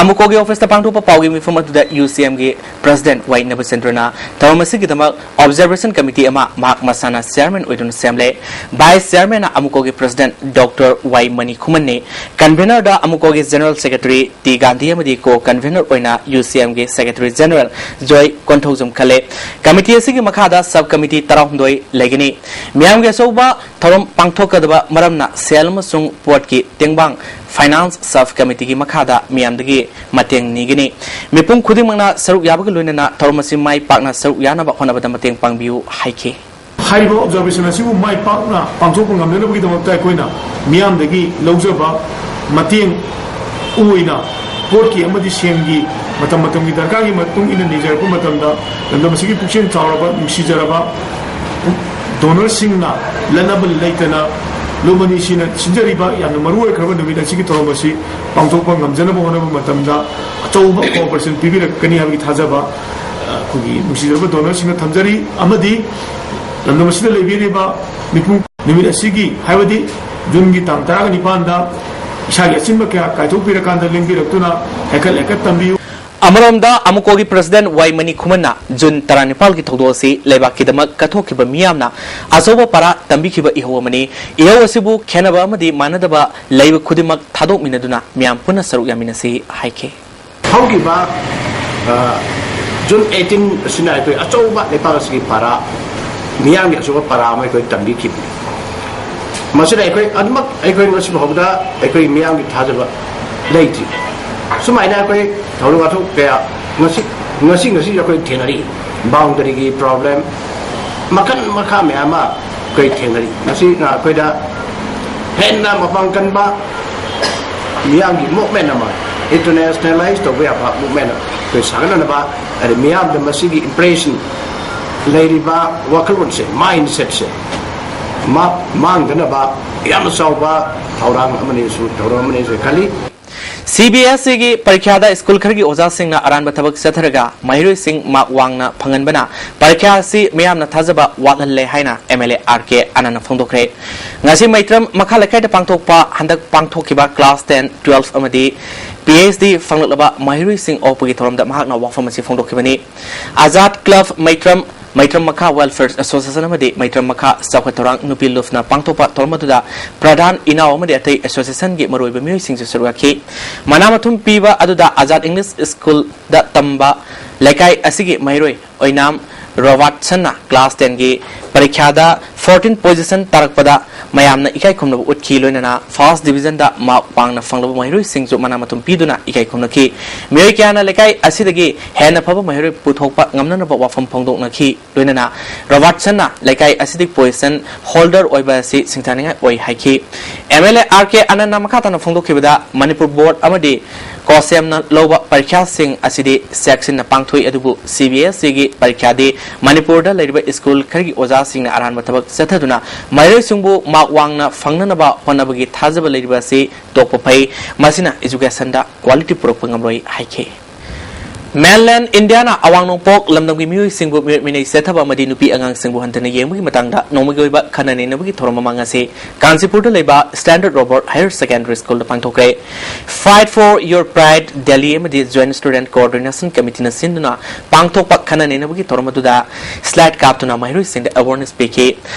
ꯑꯃꯨꯀꯣꯒꯤ ꯑꯣꯐꯤꯁꯇ ꯄꯥꯡꯊꯣꯛꯄ ꯄꯥꯎꯒꯤ ꯃꯤꯐꯝ ꯑꯗꯨꯗ ꯌꯨ ꯁꯤ ꯑꯦꯝꯒꯤ ꯄ꯭ꯔꯁꯤꯗꯦꯟꯠ ꯋꯥꯏ ꯅꯕꯆꯟꯗ꯭ꯔꯅ ꯊꯧꯔꯝ ꯑꯁꯤꯒꯤꯗꯃꯛ Observation Committee ꯑꯃ ꯃꯍꯥꯛ ꯃꯁꯥꯅ ꯆꯤꯌꯥꯔꯃꯦꯟ ꯑꯣꯏꯗꯨꯅ ꯁꯦꯝꯂꯦ꯫ ꯚꯥꯏꯁ ꯆꯤꯌꯥꯔꯃꯦꯟꯅ ꯑꯃꯨꯀꯣꯒꯤ ꯄ꯭ꯔꯁꯤꯗꯦꯟꯠ ꯗꯣꯛꯇꯔ ꯋꯥꯏ ꯃꯅꯤ ꯈꯨꯃꯟꯅꯤ꯫ ꯀꯟꯚꯦꯅꯔꯗ ꯑꯃꯨꯀꯣꯒꯤ ꯖꯦꯅꯔꯦꯜ ꯁꯦꯀ꯭ꯔꯦꯇꯔꯤ ꯇꯤ ꯒꯥꯟꯙꯤ ꯑꯃꯗꯤ ꯀꯣ ꯀꯟꯚꯦꯅꯔ ꯑꯣꯏꯅ ꯌꯨ ꯁꯤ ꯑꯦꯝꯒꯤ ꯁꯦꯀ꯭ꯔꯦꯇꯔꯤ ꯖꯦꯅꯔꯦꯜ ꯖꯣꯏ ꯀꯣꯟꯊꯧꯖꯝ ꯈꯜꯂꯦ꯫ ꯀꯃꯤꯇꯤ ꯑꯁꯤꯒꯤ ꯃꯈꯥꯗ ꯁꯕ ꯀꯃꯤꯇꯤ ꯇꯔꯥꯍꯨꯝꯗꯣꯏ ꯂꯩꯒꯅꯤ꯫ ꯃꯤꯌꯥꯝꯒꯤ ꯑꯆꯧꯕ ꯊꯧꯔꯝ ꯄꯥꯡꯊꯣꯛꯀꯗꯕ ꯃꯔꯝꯅ ꯁꯦꯜ ꯑꯃꯁꯨꯡ ꯄꯣꯠꯀꯤ ꯇꯦꯡꯕꯥꯡ ꯐꯥꯏꯅꯥꯟꯁ ꯁꯕ ꯀꯃꯤꯇꯤꯒꯤ ꯃꯈꯥꯗ ꯃꯤꯌꯥꯝꯗꯒꯤ ꯃꯇꯦꯡ ꯅꯤꯒꯅꯤ꯫ ꯃꯤꯄꯨꯝ ꯈꯨꯗꯤꯡꯃꯛꯅ ꯁꯔꯨꯛ ꯌꯥꯕꯒ ꯂꯣꯏꯅꯅ ꯊꯧꯔꯝ ꯑꯁꯤ ꯃꯥꯏ ꯄꯥꯛꯅ ꯁꯔꯨꯛ ꯌꯥꯅꯕ ꯍꯣꯠꯅꯕꯗ ꯃꯇꯦꯡ ꯄꯥꯡꯕꯤꯌꯨ ꯍꯥꯏꯈꯤ꯫ ꯍꯥꯏꯔꯤꯕ ꯑꯣꯕꯖꯥꯔꯕꯦꯁꯟ ꯑꯁꯤꯕꯨ ꯃꯥꯏ ꯄꯥꯛꯅ ꯄꯥꯡꯊꯣꯛꯄ ꯉꯝꯅꯅꯕꯒꯤꯗꯃꯛꯇ ꯑꯩꯈꯣꯏꯅ ꯃꯤꯌꯥꯝꯗꯒꯤ ꯂꯧꯖꯕ ꯃꯇꯦꯡ ꯑꯣꯏꯅ ꯄꯣꯠꯀꯤ ꯑꯃꯗꯤ ꯁꯦꯟꯒꯤ ꯃꯇꯝ ꯃꯇꯝꯒꯤ ꯗꯔꯀꯥꯔꯒꯤ ꯃꯇꯨꯡ ꯏꯟꯅ ꯅꯤꯖꯔꯛꯄ ꯃꯇꯝꯗ ꯂꯝꯗꯝ ꯑꯁꯤꯒꯤ ꯄꯨꯛꯆꯦꯜ ꯆꯥꯎꯔꯕ, ꯅꯨꯡꯁꯤꯖꯔꯕ ꯗꯣꯅꯔꯁꯤꯡꯅ ꯂꯠꯅꯕ ꯂꯩꯇꯅ ꯂꯨꯞ ꯑꯅꯤꯁꯤꯅ ꯁꯤꯟꯖꯔꯤꯕ ꯌꯥꯝꯅ ꯃꯔꯨ ꯑꯣꯏꯈ꯭ꯔꯕ ꯅꯨꯃꯤꯠ ꯑꯁꯤꯒꯤ ꯊꯧꯔꯝ ꯑꯁꯤ ꯄꯥꯡꯊꯣꯛꯄ ꯉꯝꯖꯅꯕ ꯍꯣꯠꯅꯕ ꯃꯇꯝꯗ ꯑꯆꯧꯕ ꯀꯣꯑꯣꯄꯔꯦꯁꯟ ꯄꯤꯕꯤꯔꯛꯀꯅꯤ ꯍꯥꯏꯕꯒꯤ ꯊꯥꯖꯕ, ꯑ, ꯑꯩꯈꯣꯏꯒꯤ ꯅꯨꯡꯁꯤꯖꯔꯕ ꯗꯣꯅꯔꯁꯤꯡꯅ ꯊꯝꯖꯔꯤ꯫ ꯑꯃꯗꯤ ꯂꯝꯗꯝ ꯑꯁꯤꯗ ꯂꯩꯕꯤꯔꯤꯕ ꯃꯤꯄꯨꯝ ꯅꯨꯃꯤꯠ ꯑꯁꯤꯒꯤ, ꯍꯥꯏꯕꯗꯤ ꯖꯨꯟꯒꯤ ꯇꯥꯡ ꯇꯔꯥꯒ ꯅꯤꯄꯥꯟꯗ ꯏꯁꯥꯒꯤ ꯑꯆꯤꯟꯕ ꯀꯌꯥ ꯀꯥꯏꯊꯣꯛꯄꯤꯔꯀꯥꯟꯗ ꯂꯦꯡꯕꯤꯔꯛꯇꯨꯅ ꯍꯥꯏꯀꯠ ꯍꯥꯏꯀꯠ ꯇꯝꯕꯤꯌꯨ꯫ ꯑꯃꯔꯣꯝꯗ ꯑꯃꯨꯀꯣꯒꯤ ꯄ꯭ꯔꯁꯤꯗꯦꯟꯠ ꯋꯥꯏ ꯃꯅꯤ ꯈꯨꯃꯟꯅ ꯖꯨꯟ ꯇꯔꯥꯅꯤꯄꯥꯜꯒꯤ ꯊꯧꯗꯣꯛ ꯑꯁꯤ ꯂꯩꯕꯥꯛꯀꯤꯗꯃꯛ ꯀꯠꯊꯣꯛꯈꯤꯕ ꯃꯤꯌꯥꯝꯅ ꯑꯆꯧꯕ ꯄꯥꯔꯥ ꯇꯝꯕꯤꯈꯤꯕ ꯏꯍꯧ ꯑꯃꯅꯤ꯫ ꯏꯍꯧ ꯑꯁꯤꯕꯨ ꯈꯦꯟꯅꯕ ꯑꯃꯗꯤ ꯃꯥꯟꯅꯗꯕ ꯂꯩꯕ ꯈꯨꯗꯤꯡꯃꯛ ꯊꯥꯗꯣꯛꯃꯤꯟꯅꯗꯨꯅ ꯃꯤꯌꯥꯝ ꯄꯨꯟꯅ ꯁꯔꯨꯛ ꯌꯥꯃꯤꯟꯅꯁꯤ ꯍꯥꯏꯈꯤ꯫ ꯍꯧꯈꯤꯕ, ꯑ, ꯖꯨꯟ ꯑꯩꯠꯇꯤꯟ ꯑꯁꯤꯅ ꯑꯩꯈꯣꯏ ꯑꯆꯧꯕ ꯂꯩꯄꯥꯛ ꯑꯁꯤꯒꯤ ꯄꯥꯔꯥ ꯃꯤꯌꯥꯝꯒꯤ ꯑꯆꯧꯕ ꯄꯥꯔꯥ ꯑꯃ ꯑꯩꯈꯣꯏ ꯇꯝꯕꯤꯈꯤꯕꯅꯤ꯫ ꯃꯁꯤꯗ ꯑꯩꯈꯣꯏ ꯑꯗꯨꯃꯛ ꯑꯩꯈꯣꯏ ꯉꯁꯤ ꯐꯥꯎꯕꯗ ꯑꯩꯈꯣꯏ ꯃꯤꯌꯥꯝꯒꯤ ꯊꯥꯖꯕ ꯂꯩꯇ꯭ꯔꯤ꯫ ꯁꯨꯃꯥꯏꯅ ꯑꯩꯈꯣꯏ ꯊꯧꯗꯣꯛ ꯋꯥꯊꯣꯛ ꯀꯌꯥ ꯉꯁꯤ ꯉꯁꯤ ꯉꯁꯤ ꯑꯩꯈꯣꯏ ꯊꯦꯡꯅꯔꯤ꯫ ꯕꯥꯎꯟꯗꯔꯤꯒꯤ ꯄ꯭ꯔꯣꯕ꯭ꯂꯦꯝ, ꯃꯈꯜ ꯃꯈꯥ ꯃꯌꯥꯝ ꯑꯃ ꯑꯩꯈꯣꯏ ꯊꯦꯡꯅꯔꯤ꯫ ꯃꯁꯤꯅ ꯑꯩꯈꯣꯏꯗ ꯍꯦꯟꯅ ꯃꯄꯥꯡ ꯀꯟꯕ ꯃꯤꯌꯥꯝꯒꯤ ꯃꯨꯞꯃꯦꯟ ꯑꯃ, ꯏꯟꯇꯔꯅꯦꯁꯅꯦꯂꯥꯏꯁ ꯇꯧꯕ ꯌꯥꯕ ꯃꯨꯞꯃꯦꯟ ꯑꯩꯈꯣꯏ ꯁꯥꯒꯠꯅꯅꯕ, ꯑꯗꯩ ꯃꯤꯌꯥꯝꯗ ꯃꯁꯤꯒꯤ ꯏꯝꯄ꯭ꯔꯦꯁꯟ, ꯂꯩꯔꯤꯕ ꯋꯥꯈꯜꯂꯣꯟꯁꯦ, ꯃꯥꯏꯟꯁꯦꯠꯁꯦ ꯃꯥ ꯃꯥꯡꯗꯅꯕ ꯌꯥꯝꯅ ꯆꯥꯎꯕ ꯊꯧꯔꯥꯡ ꯑꯃꯅꯤꯁꯨ, ꯊꯧꯔꯝ ꯑꯃꯅꯤꯁꯨ ꯈꯜꯂꯤ꯫ ꯁꯤꯕꯤꯑꯦꯁꯏꯒꯤ ꯄꯔꯤꯈ꯭ꯌꯥꯗ ꯁ꯭ꯀꯨꯜ ꯈꯔꯒꯤ ꯑꯣꯖꯥꯁꯤꯡꯅ ꯑꯔꯥꯟꯕ ꯊꯕꯛ ꯆꯠꯊꯔꯒ ꯃꯍꯩꯔꯣꯏꯁꯤꯡ ꯃꯥꯔꯛ ꯋꯥꯡꯅ ꯐꯪꯍꯟꯕꯅ ꯄꯔꯤꯈ꯭ꯌꯥ ꯑꯁꯤ ꯃꯤꯌꯥꯝꯅ ꯊꯥꯖꯕ ꯋꯥꯠꯍꯜꯂꯦ ꯍꯥꯏꯅ ꯑꯦꯝ ꯑꯦꯜ ꯑꯦ ꯑꯥꯔ ꯀꯦ ꯑꯅꯟꯅ ꯐꯣꯡꯗꯣꯛꯈ꯭ꯔꯦ꯫ ꯉꯁꯤ ꯃꯩꯇ꯭ꯔꯝ ꯃꯈꯥ ꯂꯩꯀꯥꯏꯗ ꯄꯥꯡꯊꯣꯛꯄ ꯍꯟꯗꯛ ꯄꯥꯡꯊꯣꯛꯈꯤꯕ ꯀ꯭ꯂꯥꯁ ꯇꯦꯟ, ꯇꯨꯋꯦꯜꯐ ꯑꯃꯗꯤ ꯄꯤ ꯑꯩꯆ ꯗꯤ ꯐꯪꯂꯛꯂꯕ ꯃꯍꯩꯔꯣꯏꯁꯤꯡ ꯑꯣꯛꯄꯒꯤ ꯊꯧꯔꯝꯗ ꯃꯍꯥꯛꯅ ꯋꯥꯐꯝ ꯑꯁꯤ ꯐꯣꯡꯗꯣꯛꯈꯤꯕꯅꯤ꯫ ꯑꯖꯥꯗ ꯀ꯭ꯂꯕ ꯃꯩꯇ꯭ꯔꯝ, ꯃꯩꯇ꯭ꯔꯝ ꯃꯈꯥ ꯋꯦꯜꯐꯤꯌꯔ ꯑꯦꯁꯣꯁꯤꯌꯦꯁꯟ ꯑꯃꯗꯤ ꯃꯩꯇ꯭ꯔꯝ ꯃꯈꯥ ꯆꯥꯎꯈꯠ ꯊꯧꯔꯥꯡ ꯅꯨꯄꯤ ꯂꯨꯞꯅ ꯄꯥꯡꯊꯣꯛꯄ ꯊꯧꯔꯝ ꯑꯗꯨꯗ ꯄ꯭ꯔꯙꯥꯟ, ꯏꯅꯥꯎ ꯑꯃꯗꯤ ꯑꯇꯩ ꯑꯦꯁꯣꯁꯤꯌꯦꯁꯟꯒꯤ ꯃꯔꯨꯑꯣꯏꯕ ꯃꯤꯑꯣꯏꯁꯤꯡꯁꯨ ꯁꯔꯨꯛ ꯌꯥꯈꯤ꯫ ꯃꯅꯥ ꯃꯊꯨꯝ ꯄꯤꯕ ꯑꯗꯨꯗ ꯑꯖꯥꯗ ꯏꯪꯂꯤꯁ ꯁ꯭ꯀꯨꯜꯗ ꯇꯝꯕ ꯂꯩꯀꯥꯏ ꯑꯁꯤꯒꯤ ꯃꯍꯩꯔꯣꯏ ꯑꯣꯏꯅꯥꯝ ꯔꯣꯕꯥꯔꯠꯁꯟꯅ ꯀ꯭ꯂꯥꯁ ꯇꯦꯟꯒꯤ ꯄꯔꯤꯈ꯭ꯌꯥꯗ ꯐꯣꯔꯇꯤꯟ ꯄꯣꯖꯤꯁꯟ ꯇꯥꯔꯛꯄꯗ ꯃꯌꯥꯝꯅ ꯏꯀꯥꯏ ꯈꯨꯝꯅꯕ ꯎꯠꯈꯤ, ꯂꯣꯏꯅꯅ ꯐꯥꯔꯁ ꯗꯤꯚꯤꯖꯟꯗ ꯃꯥꯔꯛ ꯋꯥꯡꯅ ꯐꯪꯂꯕ ꯃꯍꯩꯔꯣꯏꯁꯤꯡꯁꯨ ꯃꯅꯥ ꯃꯊꯨꯝ ꯄꯤꯗꯨꯅ ꯏꯀꯥꯏ ꯈꯨꯝꯅꯈꯤ꯫ ꯃꯤꯑꯣꯏ ꯀꯌꯥꯅ ꯂꯩꯀꯥꯏ ꯑꯁꯤꯗꯒꯤ ꯍꯦꯟꯅ ꯐꯕ ꯃꯍꯩꯔꯣꯏ ꯄꯨꯊꯣꯛꯄ ꯉꯝꯅꯅꯕ ꯋꯥꯐꯝ ꯐꯣꯡꯗꯣꯛꯅꯈꯤ꯫ ꯂꯣꯏꯅꯅ ꯔꯣꯕꯥꯔꯠꯁꯟꯅ ꯂꯩꯀꯥꯏ ꯑꯁꯤꯗꯒꯤ ꯄꯣꯖꯤꯁꯟ ꯍꯣꯜꯗꯔ ꯑꯣꯏꯕ ꯑꯁꯤ ꯁꯤꯡꯊꯥꯅꯤꯡꯉꯥꯏ ꯑꯣꯏ ꯍꯥꯏꯈꯤ꯫ ꯑꯦꯝ ꯑꯦꯜ ꯑꯦ ꯑꯥꯔ ꯀꯦ ꯑꯅꯟꯅ ꯃꯈꯥ ꯇꯥꯅ ꯐꯣꯡꯗꯣꯛꯈꯤꯕꯗ, ꯃꯅꯤꯄꯨꯔ ꯕꯣꯔꯗ ꯑꯃꯗꯤ ꯀꯣꯁꯦꯝꯅ ꯂꯧꯕ ꯄꯔꯤꯈ꯭ꯌꯥꯁꯤꯡ ꯑꯁꯤꯗꯤ ꯆꯦꯛꯁꯤꯟꯅ ꯄꯥꯡꯊꯣꯛꯏ, ꯑꯗꯨꯕꯨ ꯁꯤ ꯕꯤ ꯑꯦꯁ ꯏꯒꯤ ꯄꯔꯤꯈ꯭ꯌꯥꯗꯤ ꯃꯅꯤꯄꯨꯔꯗ ꯂꯩꯔꯤꯕ ꯁ꯭ꯀꯨꯜ ꯈꯔꯒꯤ ꯑꯣꯖꯥꯁꯤꯡꯅ ꯑꯔꯥꯟꯕ ꯊꯕꯛ ꯆꯠꯊꯗꯨꯅ ꯃꯍꯩꯔꯣꯏꯁꯤꯡꯕꯨ ꯃꯥꯔꯛ ꯋꯥꯡꯅ ꯐꯪꯅꯅꯕ ꯍꯣꯠꯅꯕꯒꯤ ꯊꯥꯖꯕ ꯂꯩꯔꯤꯕ ꯑꯁꯤ ꯇꯣꯛꯄ ꯐꯩ꯫ ꯃꯁꯤꯅ ꯏꯖꯨꯀꯦꯁꯟꯗ ꯀ꯭ꯋꯥꯂꯤꯇꯤ ꯄꯨꯔꯛꯄ ꯉꯝꯂꯣꯏ ꯍꯥꯏꯈꯤ꯫ ꯃꯦꯟꯂꯦꯟ ꯏꯟꯗꯤꯌꯥꯅ ꯑꯋꯥꯡ ꯅꯣꯡꯄꯣꯛ ꯂꯝꯗꯝꯒꯤ ꯃꯤꯑꯣꯏꯁꯤꯡꯕꯨ ꯃꯤꯑꯣꯠ ꯃꯤꯅꯩ ꯆꯠꯊꯕ ꯑꯃꯗꯤ ꯅꯨꯄꯤ ꯑꯉꯥꯡꯁꯤꯡꯕꯨ ꯍꯟꯊꯅ ꯌꯦꯡꯕꯒꯤ ꯃꯇꯥꯡꯗ ꯅꯣꯡꯃꯒꯤ ꯑꯣꯏꯕ ꯈꯟꯅ ꯅꯩꯅꯕꯒꯤ ꯊꯧꯔꯝ ꯑꯃ ꯉꯁꯤ ꯀꯥꯟꯆꯤꯄꯨꯔꯗ ꯂꯩꯕ ꯁ꯭ꯇꯦꯟꯗꯔꯗ ꯔꯣꯕꯔꯠ ꯍꯥꯌꯔ ꯁꯦꯀꯦꯟꯗꯔꯤ ꯁ꯭ꯀꯨꯜꯗ ꯄꯥꯡꯊꯣꯛꯈ꯭ꯔꯦ꯫ Fight for Your Pride Delhi ꯑꯃꯗꯤ ꯖꯣꯏꯟꯠ ꯁ꯭ꯇꯨꯗꯦꯟꯠ ꯀꯣꯑꯣꯔꯗꯤꯅꯦꯁꯟ ꯀꯃꯤꯇꯤꯅ ꯁꯤꯟꯗꯨꯅ ꯄꯥꯡꯊꯣꯛꯄ ꯈꯟꯅ ꯅꯩꯅꯕꯒꯤ ꯊꯧꯔꯝ ꯑꯗꯨꯗ ꯁ꯭ꯂꯦꯠ ꯀꯥꯞꯇꯨꯅ ꯃꯍꯩꯔꯣꯏꯁꯤꯡꯗ ꯑꯦꯋꯥꯔꯅꯦꯁ ꯄꯤꯈꯤ꯫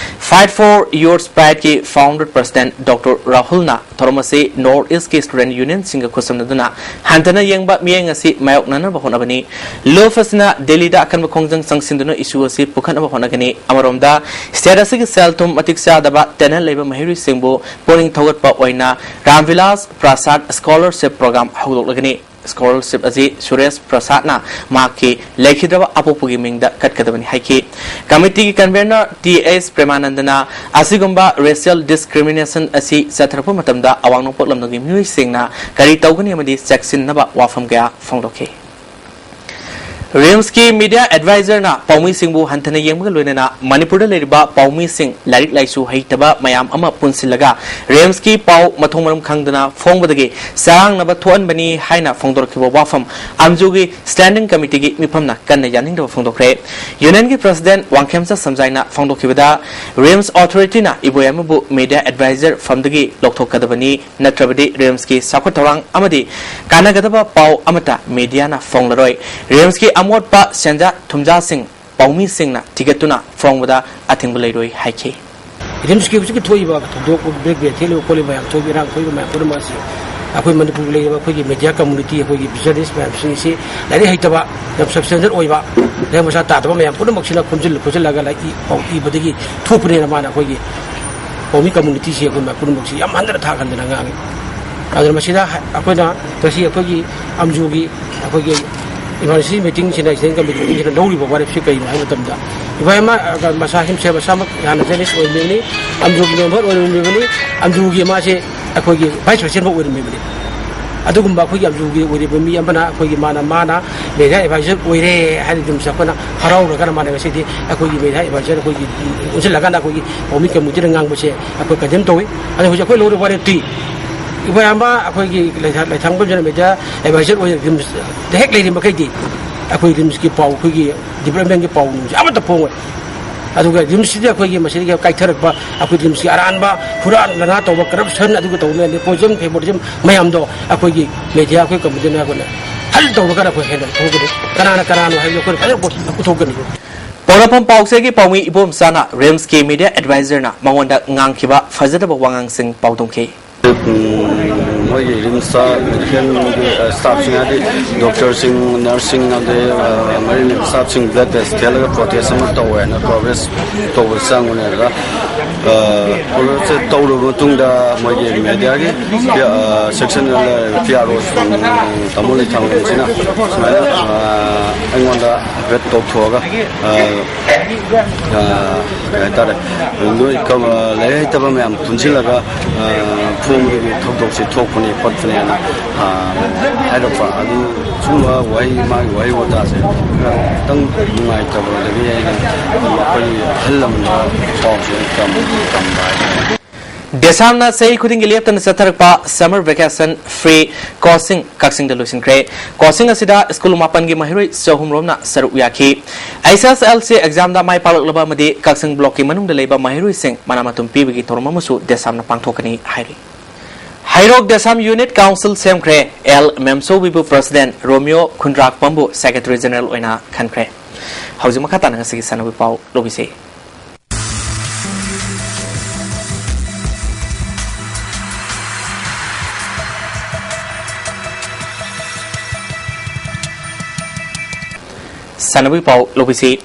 Fight for Your Prideꯀꯤ ꯐꯥꯎꯟꯗꯔ ꯄ꯭ꯔꯁꯤꯗꯦꯟꯠ ꯗꯣꯛꯇꯔ ꯔꯥꯍꯨꯜꯅ ꯊꯧꯔꯝ ꯑꯁꯤ ꯅꯣꯔꯠ ꯏꯁ꯭ꯠꯀꯤ ꯁ꯭ꯇꯨꯗꯦꯟꯠ ꯌꯨꯅꯤꯌꯟꯁꯤꯡꯒ ꯈꯨꯠꯁꯝꯅꯗꯨꯅ ꯍꯟꯊꯅ ꯌꯦꯡꯕ ꯃꯤꯠꯌꯦꯡ ꯑꯁꯤ ꯃꯥꯌꯣꯛꯅꯅꯕ ꯍꯣꯠꯅꯕꯅꯤ꯫ ꯂꯨꯐ ꯑꯁꯤꯅ ꯗꯦꯜꯂꯤꯗ ꯑꯀꯟꯕ ꯈꯣꯡꯖꯪ ꯆꯪꯁꯤꯟꯗꯨꯅ ꯏꯁꯨ ꯑꯁꯤ ꯄꯨꯈꯠꯅꯕ ꯍꯣꯠꯅꯒꯅꯤ꯫ ꯑꯃꯔꯣꯝꯗ, ꯁ꯭ꯇꯦꯠ ꯑꯁꯤꯒꯤ ꯁꯦꯜ ꯊꯨꯝ ꯃꯇꯤꯛ ꯆꯥꯗꯕ ꯇꯦꯂꯦꯟꯠ ꯂꯩꯕ ꯃꯍꯩꯔꯣꯏꯁꯤꯡꯕꯨ ꯄꯨꯛꯅꯤꯡ ꯊꯧꯒꯠꯄ ꯑꯣꯏꯅ ꯔꯥꯝꯚꯤꯂꯥꯁ ꯄ꯭ꯔꯁꯥꯗ ꯁ꯭ꯀꯣꯂꯔꯁꯤꯞ ꯄ꯭ꯔꯣꯒ꯭ꯔꯥꯝ ꯍꯧꯗꯣꯛꯂꯒꯅꯤ꯫ ꯁ꯭ꯀꯣꯂꯔꯁꯤꯞ ꯑꯁꯤ ꯁꯨꯔꯦꯁ ꯄ꯭ꯔꯁꯥꯗꯅ ꯃꯍꯥꯛꯀꯤ ꯂꯩꯈꯤꯗ꯭ꯔꯕ ꯑꯄꯣꯛꯄꯒꯤ ꯃꯤꯡꯗ ꯀꯠꯀꯗꯕꯅꯤ ꯍꯥꯏꯈꯤ꯫ ꯀꯃꯤꯇꯤꯒꯤ ꯀꯟꯚꯦꯅꯔ ꯇꯤ ꯑꯦꯁ ꯄ꯭ꯔꯦꯃꯥꯅꯟꯗꯅ ꯑꯁꯤꯒꯨꯝꯕ ꯔꯦꯁꯤꯌꯦꯜ ꯗꯤꯁꯀ꯭ꯔꯤꯃꯤꯅꯦꯁꯟ ꯑꯁꯤ ꯆꯠꯊꯔꯛꯄ ꯃꯇꯝꯗ ꯑꯋꯥꯡ ꯅꯣꯡꯄꯣꯛ ꯂꯝꯗꯝꯒꯤ ꯃꯤꯑꯣꯏꯁꯤꯡꯅ ꯀꯔꯤ ꯇꯧꯒꯅꯤ ꯑꯃꯗꯤ ꯆꯦꯛꯁꯤꯟꯅꯕ ꯋꯥꯐꯝ ꯀꯌꯥ ꯐꯣꯡꯗꯣꯛꯈꯤ꯫ ꯔꯤꯝꯁꯀꯤ ꯃꯤꯗꯤꯌꯥ ꯑꯦꯗꯚꯥꯏꯖꯔꯅ ꯄꯥꯎꯃꯤꯁꯤꯡꯕꯨ ꯍꯟꯊꯅ ꯌꯦꯡꯕꯒ ꯂꯣꯏꯅꯅ ꯃꯅꯤꯄꯨꯔꯗ ꯂꯩꯔꯤꯕ ꯄꯥꯎꯃꯤꯁꯤꯡ ꯂꯥꯏꯔꯤꯛ ꯂꯥꯏꯁꯨ ꯍꯩꯇꯕ ꯃꯌꯥꯝ ꯑꯃ ꯄꯨꯟꯁꯤꯜꯂꯒ ꯔꯤꯝꯁꯀꯤ ꯄꯥꯎ ꯃꯊꯣꯡ ꯃꯔꯝ ꯈꯪꯗꯅ ꯐꯣꯡꯕꯗꯒꯤ ꯆꯔꯥꯡꯅꯕ ꯊꯣꯛꯍꯟꯕꯅꯤ ꯍꯥꯏꯅ ꯐꯣꯡꯗꯣꯔꯛꯈꯤꯕ ꯋꯥꯐꯝ ꯑꯝꯖꯨꯒꯤ ꯁ꯭ꯇꯦꯟꯗꯤꯡ ꯀꯃꯤꯇꯤꯒꯤ ꯃꯤꯐꯝꯅ ꯀꯟꯅ ꯌꯥꯅꯤꯡꯗꯕ ꯐꯣꯡꯗꯣꯛꯈ꯭ꯔꯦ꯫ ꯌꯨꯅꯤꯌꯟꯒꯤ ꯄ꯭ꯔꯁꯤꯗꯦꯟꯠ ꯋꯥꯡꯈꯦꯝꯆꯥ ꯁꯝꯖꯥꯏꯅ ꯐꯣꯡꯗꯣꯛꯈꯤꯕꯗ, ꯔꯤꯝꯁ ꯑꯣꯊꯣꯔꯤꯇꯤꯅ ꯏꯕꯣꯌꯥꯏꯃꯕꯨ ꯃꯤꯗꯤꯌꯥ ꯑꯦꯗꯚꯥꯏꯖꯔ ꯐꯝꯗꯒꯤ ꯂꯧꯊꯣꯛꯀꯗꯕꯅꯤ, ꯅꯠꯇ꯭ꯔꯕꯗꯤ ꯔꯤꯝꯁꯀꯤ ꯆꯥꯎꯈꯠ ꯊꯧꯔꯥꯡ ꯑꯃꯗꯤ ꯀꯥꯟꯅꯒꯗꯕ ꯄꯥꯎ ꯑꯃꯠꯇ ꯃꯤꯗꯤꯌꯥꯅ ꯐꯣꯡꯂꯔꯣꯏ꯫ ꯔꯤꯝꯁꯀꯤ ꯑꯃꯣꯠꯄ ꯁꯦꯟꯖꯥ ꯊꯨꯝꯖꯥꯁꯤꯡ ꯄꯥꯎꯃꯤꯁꯤꯡꯅ ꯊꯤꯒꯠꯇꯨꯅ ꯐꯣꯡꯕꯗ ꯑꯊꯤꯡꯕ ꯂꯩꯔꯣꯏ ꯍꯥꯏꯈꯤ꯫ ꯔꯤꯝꯁꯀꯤ ꯍꯧꯖꯤꯛꯀꯤ ꯊꯣꯛꯏꯕ ꯊꯧꯗꯣꯛ, ꯕ꯭ꯂꯦꯛ ꯕꯦꯠ ꯊꯦꯠꯂꯤꯕ ꯈꯣꯠꯂꯤꯕ ꯃꯌꯥꯝ ꯊꯣꯛꯏꯕ ꯏꯔꯥꯡ ꯊꯣꯛꯏꯕ ꯃꯌꯥꯝ ꯄꯨꯝꯅꯃꯛ ꯑꯁꯤ ꯑꯩꯈꯣꯏ ꯃꯅꯤꯄꯨꯔꯒꯤ ꯂꯩꯔꯤꯕ ꯑꯩꯈꯣꯏꯒꯤ ꯃꯦꯗꯤꯌꯥ ꯀꯝꯃꯨꯅꯤꯇꯤ, ꯑꯩꯈꯣꯏꯒꯤ ꯖꯔꯅꯦꯂꯤꯁ ꯃꯌꯥꯝꯁꯤꯡ ꯑꯁꯤ ꯂꯥꯏꯔꯤꯛ ꯍꯩꯇꯕ, ꯌꯥꯝ ꯁꯕꯁꯇꯦꯟꯗꯔ ꯑꯣꯏꯕ, ꯂꯥꯏꯔꯤꯛ ꯃꯁꯥ ꯇꯥꯗꯕ ꯃꯌꯥꯝ ꯄꯨꯝꯅꯃꯛꯁꯤꯅ ꯈꯣꯝꯖꯤꯜ ꯈꯣꯝꯖꯤꯜꯂꯒ ꯂꯥꯏꯔꯤꯛ ꯏ-, ꯄꯥꯎ ꯏꯕꯗꯒꯤ ꯊꯣꯛꯄꯅꯦꯅ ꯃꯥꯅ ꯑꯩꯈꯣꯏꯒꯤ ꯄꯥꯎꯃꯤ ꯀꯝꯃꯨꯅꯤꯇꯤꯁꯤ ꯑꯩꯈꯣꯏ ꯃꯌꯥꯝ ꯄꯨꯝꯅꯃꯛꯁꯤ ꯌꯥꯝ ꯍꯟꯊꯅ ꯊꯥꯛꯍꯟꯗꯅ ꯉꯥꯡꯉꯤ꯫ ꯑꯗꯨꯅ ꯃꯁꯤꯗ ꯑꯩꯈꯣꯏꯅ ꯉꯁꯤ ꯑꯩꯈꯣꯏꯒꯤ ꯑꯝꯖꯨꯒꯤ ꯑꯩꯈꯣꯏꯒꯤ ꯏꯃꯥꯔꯖꯦꯟꯁꯤ ꯃꯤꯇꯤꯡꯁꯤꯅ, ꯁ꯭ꯇꯦꯟꯗꯤꯡ ꯀꯃꯤꯇꯤ ꯃꯤꯇꯤꯡꯁꯤꯅ ꯂꯧꯔꯤꯕ ꯋꯥꯔꯦꯞꯁꯤ ꯀꯔꯤꯅꯣ ꯍꯥꯏꯕ ꯃꯇꯝꯗ, ꯏꯕꯣꯌꯥꯏꯃ, ꯑ, ꯃꯁꯥ ꯍꯤꯝꯁꯦꯜ ꯃꯁꯥꯃꯛ ꯍꯥꯟꯅ ꯖꯔꯅꯦꯂꯤꯁ ꯑꯣꯏꯔꯝꯃꯤꯕꯅꯤ, ꯑꯝꯖꯨꯒꯤ ꯃꯦꯝꯕꯔ ꯑꯣꯏꯔꯝꯃꯤꯕꯅꯤ, ꯑꯝꯖꯨꯒꯤ ꯃꯥꯁꯦ ꯑꯩꯈꯣꯏꯒꯤ ꯚꯥꯏꯁ ꯄ꯭ꯔꯁꯤꯗꯦꯟꯠ ꯐꯥꯎ ꯑꯣꯏꯔꯝꯃꯤꯕꯅꯤ꯫ ꯑꯗꯨꯒꯨꯝꯕ ꯑꯩꯈꯣꯏꯒꯤ ꯑꯝꯖꯨꯒꯤ ꯑꯣꯏꯔꯤꯕ ꯃꯤ ꯑꯃꯅ ꯑꯩꯈꯣꯏꯒꯤ ꯃꯥꯅ, ꯃꯥꯅ ꯃꯦꯗꯤꯌꯥ ꯑꯦꯗꯚꯥꯏꯖꯔ ꯑꯣꯏꯔꯦ ꯍꯥꯏꯔꯤꯕꯁꯤ ꯑꯩꯈꯣꯏꯅ ꯍꯔꯥꯎꯔꯒꯅ ꯃꯥꯅ ꯉꯁꯤꯗꯤ ꯑꯩꯈꯣꯏꯒꯤ ꯃꯦꯗꯤꯌꯥ ꯑꯦꯗꯚꯥꯏꯖꯔ ꯑꯩꯈꯣꯏꯒꯤ ꯑꯣꯟꯁꯤꯜꯂꯀꯥꯟꯗ ꯑꯩꯈꯣꯏꯒꯤ ꯄꯥꯎꯃꯤ ꯀꯝꯃꯨꯅꯤꯇꯤꯅ ꯉꯥꯡꯕꯁꯦ ꯑꯩꯈꯣꯏ ꯀꯟꯗꯦꯝ ꯇꯧꯏ꯫ ꯑꯗꯣ ꯍꯧꯖꯤꯛ ꯑꯩꯈꯣꯏ ꯂꯧꯔꯤꯕ ꯋꯥꯔꯦꯞꯇꯤ, ꯏꯕꯣꯌꯥꯏꯃ ꯑꯩꯈꯣꯏꯒꯤ ꯂꯩꯊꯥ-, ꯂꯩꯊꯥꯡꯕꯝꯁꯤꯅ ꯃꯦꯗꯤꯌꯥ ꯑꯦꯗꯚꯥꯏꯖꯔ ꯑꯣꯏꯅ ꯔꯤꯝꯁꯇ ꯍꯦꯛ ꯂꯩꯔꯤ ꯃꯈꯩꯗꯤ ꯑꯩꯈꯣꯏ ꯔꯤꯝꯁꯀꯤ ꯄꯥꯎ, ꯑꯩꯈꯣꯏꯒꯤ ꯗꯤꯄꯥꯔꯠꯃꯦꯟꯒꯤ ꯄꯥꯎ ꯅꯨꯡꯁꯦ ꯑꯃꯠꯇ ꯐꯣꯡꯉꯣꯏ꯫ ꯑꯗꯨꯒ ꯔꯤꯝꯁꯁꯤꯗꯤ ꯑꯩꯈꯣꯏꯒꯤ ꯃꯁꯤꯗꯒꯤ ꯀꯥꯏꯊꯔꯛꯄ ꯑꯩꯈꯣꯏ ꯔꯤꯝꯁꯀꯤ ꯑꯔꯥꯟꯕ ꯍꯨꯔꯥꯟ ꯂꯥꯟꯅꯥ ꯇꯧꯕ, ꯀꯔꯞꯁꯟ ꯑꯗꯨꯒ ꯇꯧꯕ ꯃꯌꯥꯝ, ꯅꯦꯄꯣꯇꯤꯖꯝ, ꯐꯦꯕꯣꯔꯤꯖꯝ ꯃꯌꯥꯝꯗꯣ ꯑꯩꯈꯣꯏꯒꯤ ꯃꯦꯗꯤꯌꯥ ꯑꯩꯈꯣꯏ ꯀꯝꯃꯨꯅꯤꯇꯤꯅ ꯑꯩꯈꯣꯏꯅ ꯍꯜ ꯇꯧꯔꯀꯥꯟꯗ ꯑꯩꯈꯣꯏ ꯍꯦꯟꯅ ꯊꯣꯛꯀꯅꯤ꯫ ꯀꯅꯥꯅ ꯀꯅꯥꯅꯣ ꯍꯥꯏꯕꯗꯣ ꯑꯩꯈꯣꯏꯅ ꯐꯖꯅ ꯎꯠꯊꯣꯛꯀꯅꯤ꯫ ꯄꯣꯛꯅꯐꯝ ꯄꯥꯎꯆꯦꯒꯤ ꯄꯥꯎꯃꯤ ꯏꯕꯣꯝꯆꯥꯅ ꯔꯤꯝꯁꯀꯤ ꯃꯤꯗꯤꯌꯥ ꯑꯦꯗꯚꯥꯏꯖꯔꯅ ꯃꯉꯣꯟꯗ ꯉꯥꯡꯈꯤꯕ ꯐꯖꯗꯕ ꯋꯥꯉꯥꯡꯁꯤꯡ ꯄꯥꯎꯗꯝꯈꯤ꯫ ꯎꯝ, ꯃꯣꯏꯒꯤ ꯔꯤꯝꯁꯇ ꯃꯦꯗꯤꯀꯦꯜꯒꯤ, ꯑ, ꯁ꯭ꯇꯥꯐꯁꯤꯡ, ꯍꯥꯏꯗꯤ ꯗꯣꯛꯇꯔꯁꯤꯡ, ꯅꯔꯁꯁꯤꯡ, ꯑꯗꯩ, ꯑ, ꯃꯔꯤ ꯂꯩꯅꯕ ꯁ꯭ꯇꯥꯐꯁꯤꯡ ꯕ꯭ꯂꯗ ꯇꯦꯁ ꯊꯦꯠꯂꯒ ꯄ꯭ꯔꯣꯇꯦꯁ ꯑꯃ ꯇꯧꯋꯦꯅ ꯀꯣꯚꯔꯦꯖ ꯇꯧꯕ ꯆꯪꯕꯅꯦ꯫ ꯑꯗꯨꯗ ꯑ, ꯄ꯭ꯔꯣꯒ꯭ꯔꯥꯝꯁꯦ ꯇꯧꯔꯕ ꯃꯇꯨꯡꯗ ꯃꯣꯏꯒꯤ ꯃꯦꯗꯤꯌꯥꯒꯤ, ꯑ, ꯁꯦꯛꯁꯟꯗ ꯂꯩꯔꯤꯕ ꯄꯤ ꯑꯥꯔ ꯑꯣ ꯇꯥꯃꯣ ꯂꯩꯊꯥꯡꯂꯦꯟꯁꯤꯅ ꯁꯨꯃꯥꯏꯅ, ꯑ, ꯑꯩꯉꯣꯟꯗ ꯍꯥꯏꯐꯦꯠ ꯇꯧꯊꯣꯛꯑꯒ, ꯑ, ꯑ, ꯀꯩ ꯍꯥꯏꯇꯥꯔꯦ, ꯅꯣꯏ ꯀ-, ꯂꯥꯏꯔꯤꯛ ꯍꯩꯇꯕ ꯃꯌꯥꯝ ꯄꯨꯟꯁꯤꯜꯂꯒ, ꯑ, ꯐꯣꯡꯕꯒꯤ ꯊꯧꯗꯣꯛꯁꯦ ꯊꯣꯛꯄꯅꯦ ꯈꯣꯠꯄꯅꯦꯅ, ꯑ, ꯍꯥꯏꯔꯛꯄ꯫ ꯑꯗꯨ ꯁꯨꯝꯕ ꯋꯥꯍꯩ, ꯃꯥꯒꯤ ꯋꯥꯍꯩ ꯋꯥꯇꯥꯁꯦ ꯈꯔ ꯈꯤꯇꯪ ꯅꯨꯡꯉꯥꯏꯇꯕꯗꯒꯤ ꯑꯩꯅ ꯑꯩꯈꯣꯏꯒꯤ ꯑꯍꯜ ꯂꯃꯟꯗ ꯄꯥꯎꯁꯦ ꯇꯝ-, ꯇꯝꯕ ꯍꯥꯏꯇꯥꯔꯦ꯫ ꯗꯦꯁꯥꯝꯅ ꯆꯍꯤ ꯈꯨꯗꯤꯡꯒꯤ ꯂꯦꯞꯇꯅ ꯆꯠꯊꯔꯛꯄ Summer Vacation Free Coaching ꯀꯛꯆꯤꯡꯗ ꯂꯣꯏꯁꯤꯟꯈ꯭ꯔꯦ꯫ Coaching ꯑꯁꯤꯗ ꯁ꯭ꯀꯨꯜ ꯃꯥꯄꯟꯒꯤ ꯃꯍꯩꯔꯣꯏ ꯆꯍꯨꯝ ꯔꯣꯝꯅ ꯁꯔꯨꯛ ꯌꯥꯈꯤ꯫ H S L C examꯗ ꯃꯥꯏ ꯄꯥꯛꯂꯛꯂꯕ ꯑꯃꯗꯤ ꯀꯛꯆꯤꯡ blockꯀꯤ ꯃꯅꯨꯡꯗ ꯂꯩꯕ ꯃꯍꯩꯔꯣꯏꯁꯤꯡ ꯃꯅꯥ ꯃꯊꯨꯝ ꯄꯤꯕꯒꯤ ꯊꯧꯔꯝ ꯑꯃꯁꯨ ꯗꯦꯁꯥꯝꯅ ꯄꯥꯡꯊꯣꯛꯀꯅꯤ ꯍꯥꯏꯔꯤ꯫ ꯍꯩꯔꯣꯛ ꯗꯦꯁꯥꯝ unit council ꯁꯦꯝꯈ꯭ꯔꯦ꯫ ꯑꯦꯜ ꯃꯦꯝꯆꯧꯕꯤꯕꯨ president, ꯔꯣꯃꯤꯌꯣ ꯈꯨꯟꯗ꯭ꯔꯥꯛꯄꯝꯕꯨ secretary general ꯑꯣꯏꯅ ꯈꯟꯈ꯭ꯔꯦ꯫ ꯍꯧꯖꯤꯛ ꯃꯈꯥ ꯇꯥꯅ ꯉꯁꯤꯒꯤ ꯁꯥꯟꯅꯕꯒꯤ ꯄꯥꯎ ꯂꯧꯕꯤꯁꯤ꯫ ꯁꯥꯟꯅꯕꯒꯤ ꯄꯥꯎ ꯂꯧꯕꯤꯁꯤ꯫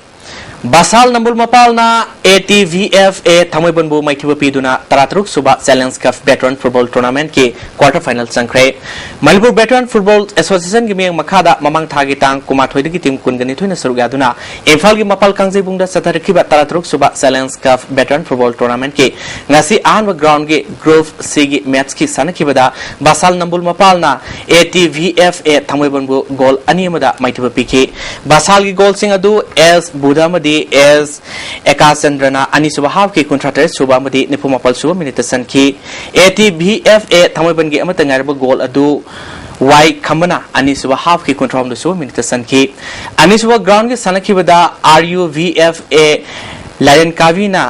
ꯕꯁꯥꯜ ꯅꯝꯕꯨꯜ ꯃꯄꯥꯜꯅ A T V F A ꯊꯥꯡꯃꯩꯕꯟꯕꯨ ꯃꯥꯏꯊꯤꯕ ꯄꯤꯗꯨꯅ ꯇꯔꯥꯇꯔꯨꯛ ꯁꯨꯕ Challenge Cup Veteran Football Tournamentꯀꯤ quarter final ꯆꯪꯈ꯭ꯔꯦ꯫ ꯃꯅꯤꯄꯨꯔ Veteran Football Associationꯒꯤ ꯃꯤꯠꯌꯦꯡ ꯃꯈꯥꯗ ꯃꯃꯥꯡ ꯊꯥꯒꯤ ꯇꯥꯡ ꯀꯨꯟꯃꯥꯊꯣꯏꯗꯒꯤ team ꯀꯨꯟꯒ ꯅꯤꯊꯣꯏꯅ ꯁꯔꯨꯛ ꯌꯥꯗꯨꯅ ꯏꯝꯐꯥꯜꯒꯤ ꯃꯄꯥꯜ ꯀꯥꯡꯖꯩꯕꯨꯡꯗ ꯆꯠꯊꯔꯛꯈꯤꯕ ꯇꯔꯥꯇꯔꯨꯛ ꯁꯨꯕ Challenge Cup Veteran Football Tournamentꯀꯤ ꯉꯁꯤ ꯑꯍꯥꯟꯕ groundꯒꯤ Group Cꯒꯤ matchꯀꯤ ꯁꯥꯟꯅꯈꯤꯕꯗ ꯕꯁꯥꯜ Nambul ꯃꯄꯥꯜꯅ A T V F A ꯊꯥꯡꯃꯩꯕꯟꯕꯨ goal ꯑꯅꯤ ꯑꯃꯗ ꯃꯥꯏꯊꯤꯕ ꯄꯤꯈꯤ꯫ ꯕꯁꯥꯜꯒꯤ goalꯁꯤꯡ ꯑꯗꯨ ꯑꯦꯁ ꯕꯨꯙ ꯑꯃꯗꯤ ꯑꯦꯁ ꯑꯦꯀꯥꯆꯟꯗ꯭ꯔꯅ ꯑꯅꯤꯁꯨꯕ halfꯀꯤ ꯀꯨꯟꯊ꯭ꯔꯥ ꯇꯔꯦꯠ ꯁꯨꯕ ꯑꯃꯗꯤ ꯅꯤꯐꯨ ꯃꯥꯄꯜ ꯁꯨꯕ minuteꯇ ꯆꯟꯈꯤ꯫ A T V F A ꯊꯥꯡꯃꯩꯕꯟꯒꯤ ꯑꯃꯠꯇ ꯉꯥꯏꯔꯕ goal ꯑꯗꯨ ꯋꯥꯏ ꯈꯝꯕꯅ ꯑꯅꯤꯁꯨꯕ halfꯀꯤ ꯀꯨꯟꯊ꯭ꯔꯥ ꯍꯨꯝꯗꯣꯏ ꯁꯨꯕ minuteꯇ ꯆꯟꯈꯤ꯫ ꯑꯅꯤꯁꯨꯕ groundꯒꯤ ꯁꯥꯟꯅꯈꯤꯕꯗ R U V F A ꯂꯥꯏꯔꯦꯟ ꯀꯥꯕꯤꯅ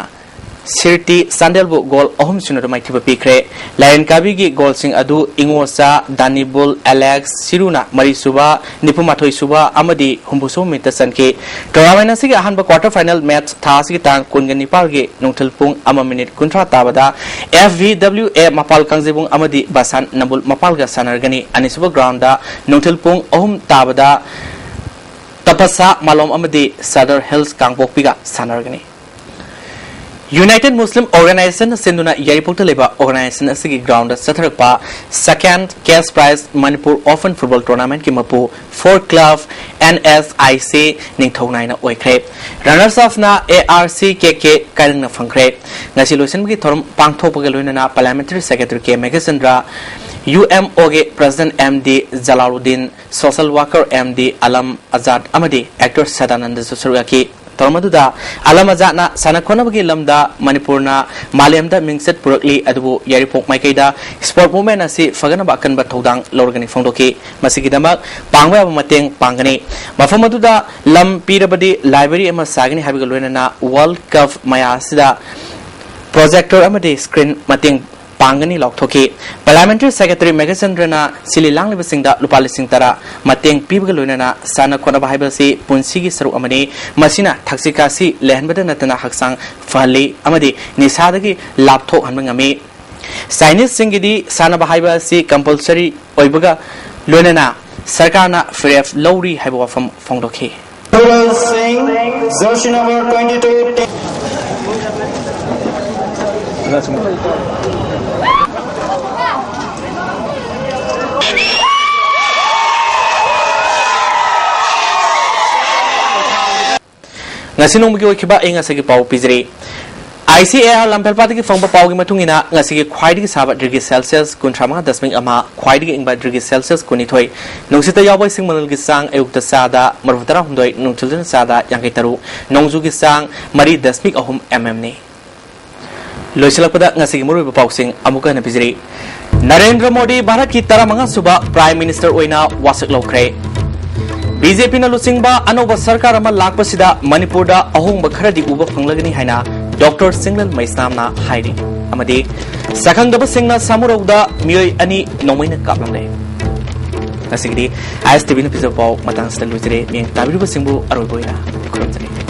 ꯁꯤꯔꯇꯤ ꯆꯥꯟꯗꯦꯜꯕꯨ goal ꯑꯍꯨꯝ ꯁꯨꯅꯗ ꯃꯥꯏꯊꯤꯕ ꯄꯤꯈ꯭ꯔꯦ꯫ ꯂꯥꯏꯔꯦꯟ ꯀꯥꯕꯤꯒꯤ goalꯁꯤꯡ ꯑꯗꯨ ꯏꯉꯣꯆꯥ, ꯗꯥꯅꯤꯕꯨꯜ, ꯑꯦꯂꯦꯛꯁ, ꯁꯤꯔꯨꯅ ꯃꯔꯤꯁꯨꯕ, ꯅꯤꯐꯨ ꯃꯥꯊꯣꯏ ꯁꯨꯕ ꯑꯃꯗꯤ ꯍꯨꯝꯐꯨ ꯁꯨꯕ minuteꯇ ꯆꯟꯈꯤ꯫ Tournament ꯑꯁꯤꯒꯤ ꯑꯍꯥꯟꯕ quarter final match ꯊꯥ ꯑꯁꯤꯒꯤ ꯇꯥꯡ ꯀꯨꯟꯒ ꯅꯤꯄꯥꯜꯒꯤ ꯅꯨꯡꯊꯤꯜ ꯄꯨꯡ ꯑꯃ minute ꯀꯨꯟꯊ꯭ꯔꯥ ꯇꯥꯕꯗ F V W A ꯃꯄꯥꯜ ꯀꯥꯡꯖꯩꯕꯨꯡ ꯑꯃꯗꯤ ꯕꯁꯥꯟ ꯅꯝꯕꯨꯜ ꯃꯄꯥꯜꯒ ꯁꯥꯟꯅꯔꯒꯅꯤ꯫ ꯑꯅꯤꯁꯨꯕ groundꯗ ꯅꯨꯡꯊꯤꯜ ꯄꯨꯡ ꯑꯍꯨꯝ ꯇꯥꯕꯗ ꯇꯄꯁꯥ ꯃꯥꯂꯣꯝ ꯑꯃꯗꯤ Sadar hills ꯀꯥꯡꯄꯣꯛꯄꯤꯒ ꯁꯥꯟꯅꯔꯒꯅꯤ꯫ United Muslim Organization ꯅ ꯁꯤꯟꯗꯨꯅ ꯌꯥꯏꯔꯤꯄꯣꯛꯇ ꯂꯩꯕ organization ꯑꯁꯤꯒꯤ ground ꯗ ꯆꯠꯊꯔꯛꯄ second cash prize Manipur Open Football Tournament ꯀꯤ ꯃꯄꯨ Four Club N S I C ꯅꯤꯡꯊꯧ ꯅꯥꯏꯅ ꯑꯣꯏꯈ꯭ꯔꯦ꯫ Runners up ꯅ A R C K K ꯀꯥꯏꯔꯪꯅ ꯐꯪꯈ꯭ꯔꯦ꯫ ꯉꯁꯤ ꯂꯣꯏꯁꯤꯟꯕꯒꯤ ꯊꯧꯔꯝ ꯄꯥꯡꯊꯣꯛꯄꯒ ꯂꯣꯏꯅꯅ Parliamentary Secretary K Meghachandra, U M O ꯒꯤ President M D Jalaluddin, social worker M D Alam Azad ꯑꯃꯗꯤ actor ꯁꯗꯥꯅꯟꯗꯁꯨ ꯁꯔꯨꯛ ꯌꯥꯈꯤ꯫ ꯊꯧꯔꯝ ꯑꯗꯨꯗ ꯑꯂꯝ ꯑꯖꯥꯗꯅ ꯁꯥꯟꯅ ꯈꯣꯠꯅꯕꯒꯤ ꯂꯝꯗ ꯃꯅꯤꯄꯨꯔꯅ ꯃꯥꯂꯦꯝꯗ ꯃꯤꯡꯆꯠ ꯄꯨꯔꯛꯂꯤ, ꯑꯗꯨꯕꯨ ꯌꯥꯏꯔꯤꯄꯣꯛ ꯃꯥꯏꯀꯩꯗ sport movement ꯑꯁꯤ ꯐꯒꯠꯅꯕ ꯑꯀꯟꯕ ꯊꯧꯗꯥꯡ ꯂꯧꯔꯒꯅꯤ ꯐꯣꯡꯗꯣꯛꯈꯤ꯫ ꯃꯁꯤꯒꯤꯗꯃꯛ ꯄꯥꯡꯕ ꯌꯥꯕ ꯃꯇꯦꯡ ꯄꯥꯡꯒꯅꯤ꯫ ꯃꯐꯝ ꯑꯗꯨꯗ ꯂꯝ ꯄꯤꯔꯕꯗꯤ library ꯑꯃ ꯁꯥꯒꯅꯤ ꯍꯥꯏꯕꯒ ꯂꯣꯏꯅꯅ World Cup ꯃꯌꯥ ꯑꯁꯤꯗ projector ꯑꯃꯗꯤ screen ꯃꯇꯦꯡ ꯄꯥꯡꯒꯅꯤ ꯂꯥꯎꯊꯣꯛꯈꯤ꯫ Parliamentary Secretary ꯃꯦꯘꯆꯟꯗ꯭ꯔꯅ ꯁꯤꯜꯂꯤ ꯂꯥꯡꯂꯤꯕꯁꯤꯡꯗ ꯂꯨꯄꯥ ꯂꯤꯁꯤꯡ ꯇꯔꯥ ꯃꯇꯦꯡ ꯄꯤꯕꯒ ꯂꯣꯏꯅꯅ ꯁꯥꯟꯅ ꯈꯣꯠꯅꯕ ꯍꯥꯏꯕꯁꯤ ꯄꯨꯟꯁꯤꯒꯤ ꯁꯔꯨꯛ ꯑꯃꯅꯤ꯫ ꯃꯁꯤꯅ ꯊꯛꯁꯤ ꯈꯥꯁꯤ ꯂꯩꯍꯟꯕꯗ ꯅꯠꯇꯅ ꯍꯛꯆꯥꯡ ꯐꯍꯜꯂꯤ ꯑꯃꯗꯤ ꯅꯤꯁꯥꯗꯒꯤ ꯂꯥꯞꯊꯣꯛꯍꯟꯕ ꯉꯝꯃꯤ꯫ Chinese ꯁꯤꯡꯒꯤꯗꯤ ꯁꯥꯟꯅꯕ ꯍꯥꯏꯕ ꯑꯁꯤ compulsory ꯑꯣꯏꯕꯒ ꯂꯣꯏꯅꯅ ꯁꯔꯀꯥꯔꯅ ꯐꯤꯔꯦꯞ ꯂꯧꯔꯤ ꯍꯥꯏꯕ ꯋꯥꯐꯝ ꯐꯣꯡꯗꯣꯛꯈꯤ꯫ Singh, jersey number twenty-two. ꯉꯁꯤ ꯅꯣꯡꯃꯒꯤ ꯑꯣꯏꯈꯤꯕ ꯑꯏꯪ ꯑꯁꯥꯒꯤ ꯄꯥꯎ ꯄꯤꯖꯔꯤ꯫ I C A R ꯂꯝꯐꯦꯜꯄꯥꯠꯇꯒꯤ ꯐꯪꯕ ꯄꯥꯎꯒꯤ ꯃꯇꯨꯡ ꯏꯟꯅ, ꯉꯁꯤꯒꯤ ꯈ꯭ꯋꯥꯏꯗꯒꯤ ꯁꯥꯕ degree Celsius ꯀꯨꯟꯊ꯭ꯔꯥ ꯃꯉꯥ ꯗꯁꯃꯤꯛ ꯑꯃ, ꯈ꯭ꯋꯥꯏꯗꯒꯤ ꯏꯪꯕ degree Celsius ꯀꯨꯟꯅꯤꯊꯣꯏ, ꯅꯨꯡꯁꯤꯠꯇ ꯌꯥꯎꯕ ꯏꯁꯤꯡ ꯃꯅꯤꯜꯒꯤ ꯆꯥꯡ ꯑꯌꯨꯛꯇ ꯆꯥꯗ ꯃꯔꯤꯐꯨ ꯇꯔꯥꯍꯨꯝꯗꯣꯏ, ꯅꯨꯡꯊꯤꯜꯗꯅ ꯆꯥꯗ ꯌꯥꯡꯈꯩ ꯇꯔꯨꯛ, ꯅꯣꯡꯖꯨꯒꯤ ꯆꯥꯡ ꯃꯔꯤ ꯗꯁꯃꯤꯛ ꯑꯍꯨꯝ mm ꯅꯤ꯫ ꯂꯣꯏꯁꯤꯜꯂꯛꯄꯗ ꯉꯁꯤꯒꯤ ꯃꯔꯨꯑꯣꯏꯕ ꯄꯥꯎꯁꯤꯡ ꯑꯃꯨꯛꯀ ꯍꯟꯅ ꯄꯤꯖꯔꯤ꯫ ꯅꯔꯦꯟꯗ꯭ꯔ ꯃꯣꯗꯤ ꯚꯥꯔꯠꯀꯤ ꯇꯔꯥꯃꯉꯥ ꯁꯨꯕ Prime Minister ꯑꯣꯏꯅ ꯋꯥꯁꯛ ꯂꯧꯈ꯭ꯔꯦ꯫ B J P ꯅ ꯂꯨꯆꯤꯡꯕ ꯑꯅꯧꯕ ꯁꯔꯀꯥꯔ ꯑꯃ ꯂꯥꯛꯄꯁꯤꯗ ꯃꯅꯤꯄꯨꯔꯗ ꯑꯍꯣꯡꯕ ꯈꯔꯗꯤ ꯎꯕ ꯐꯪꯂꯒꯅꯤ ꯍꯥꯏꯅ Doctor ꯁꯤꯡꯂꯦꯜ ꯃꯩꯁꯅꯥꯝꯅ ꯍꯥꯏꯔꯤ꯫ ꯑꯃꯗꯤ ꯁꯛꯈꯪꯗꯕꯁꯤꯡꯅ ꯁꯥꯃꯨꯔꯧꯗ ꯃꯤꯑꯣꯏ ꯑꯅꯤ ꯅꯣꯡꯃꯩꯅ ꯀꯥꯞꯂꯝꯂꯦ꯫ ꯉꯁꯤꯒꯤꯗꯤ I S T V ꯅ ꯄꯤꯖꯕ ꯄꯥꯎ ꯃꯇꯥꯡꯁꯤꯗ ꯂꯣꯏꯖꯔꯦ꯫ ꯃꯤꯠꯌꯦꯡ ꯇꯥꯕꯤꯔꯤꯕꯁꯤꯡꯕꯨ ꯑꯔꯣꯏꯕ ꯑꯣꯏꯅ ꯈꯨꯔꯨꯝꯖꯔꯤ꯫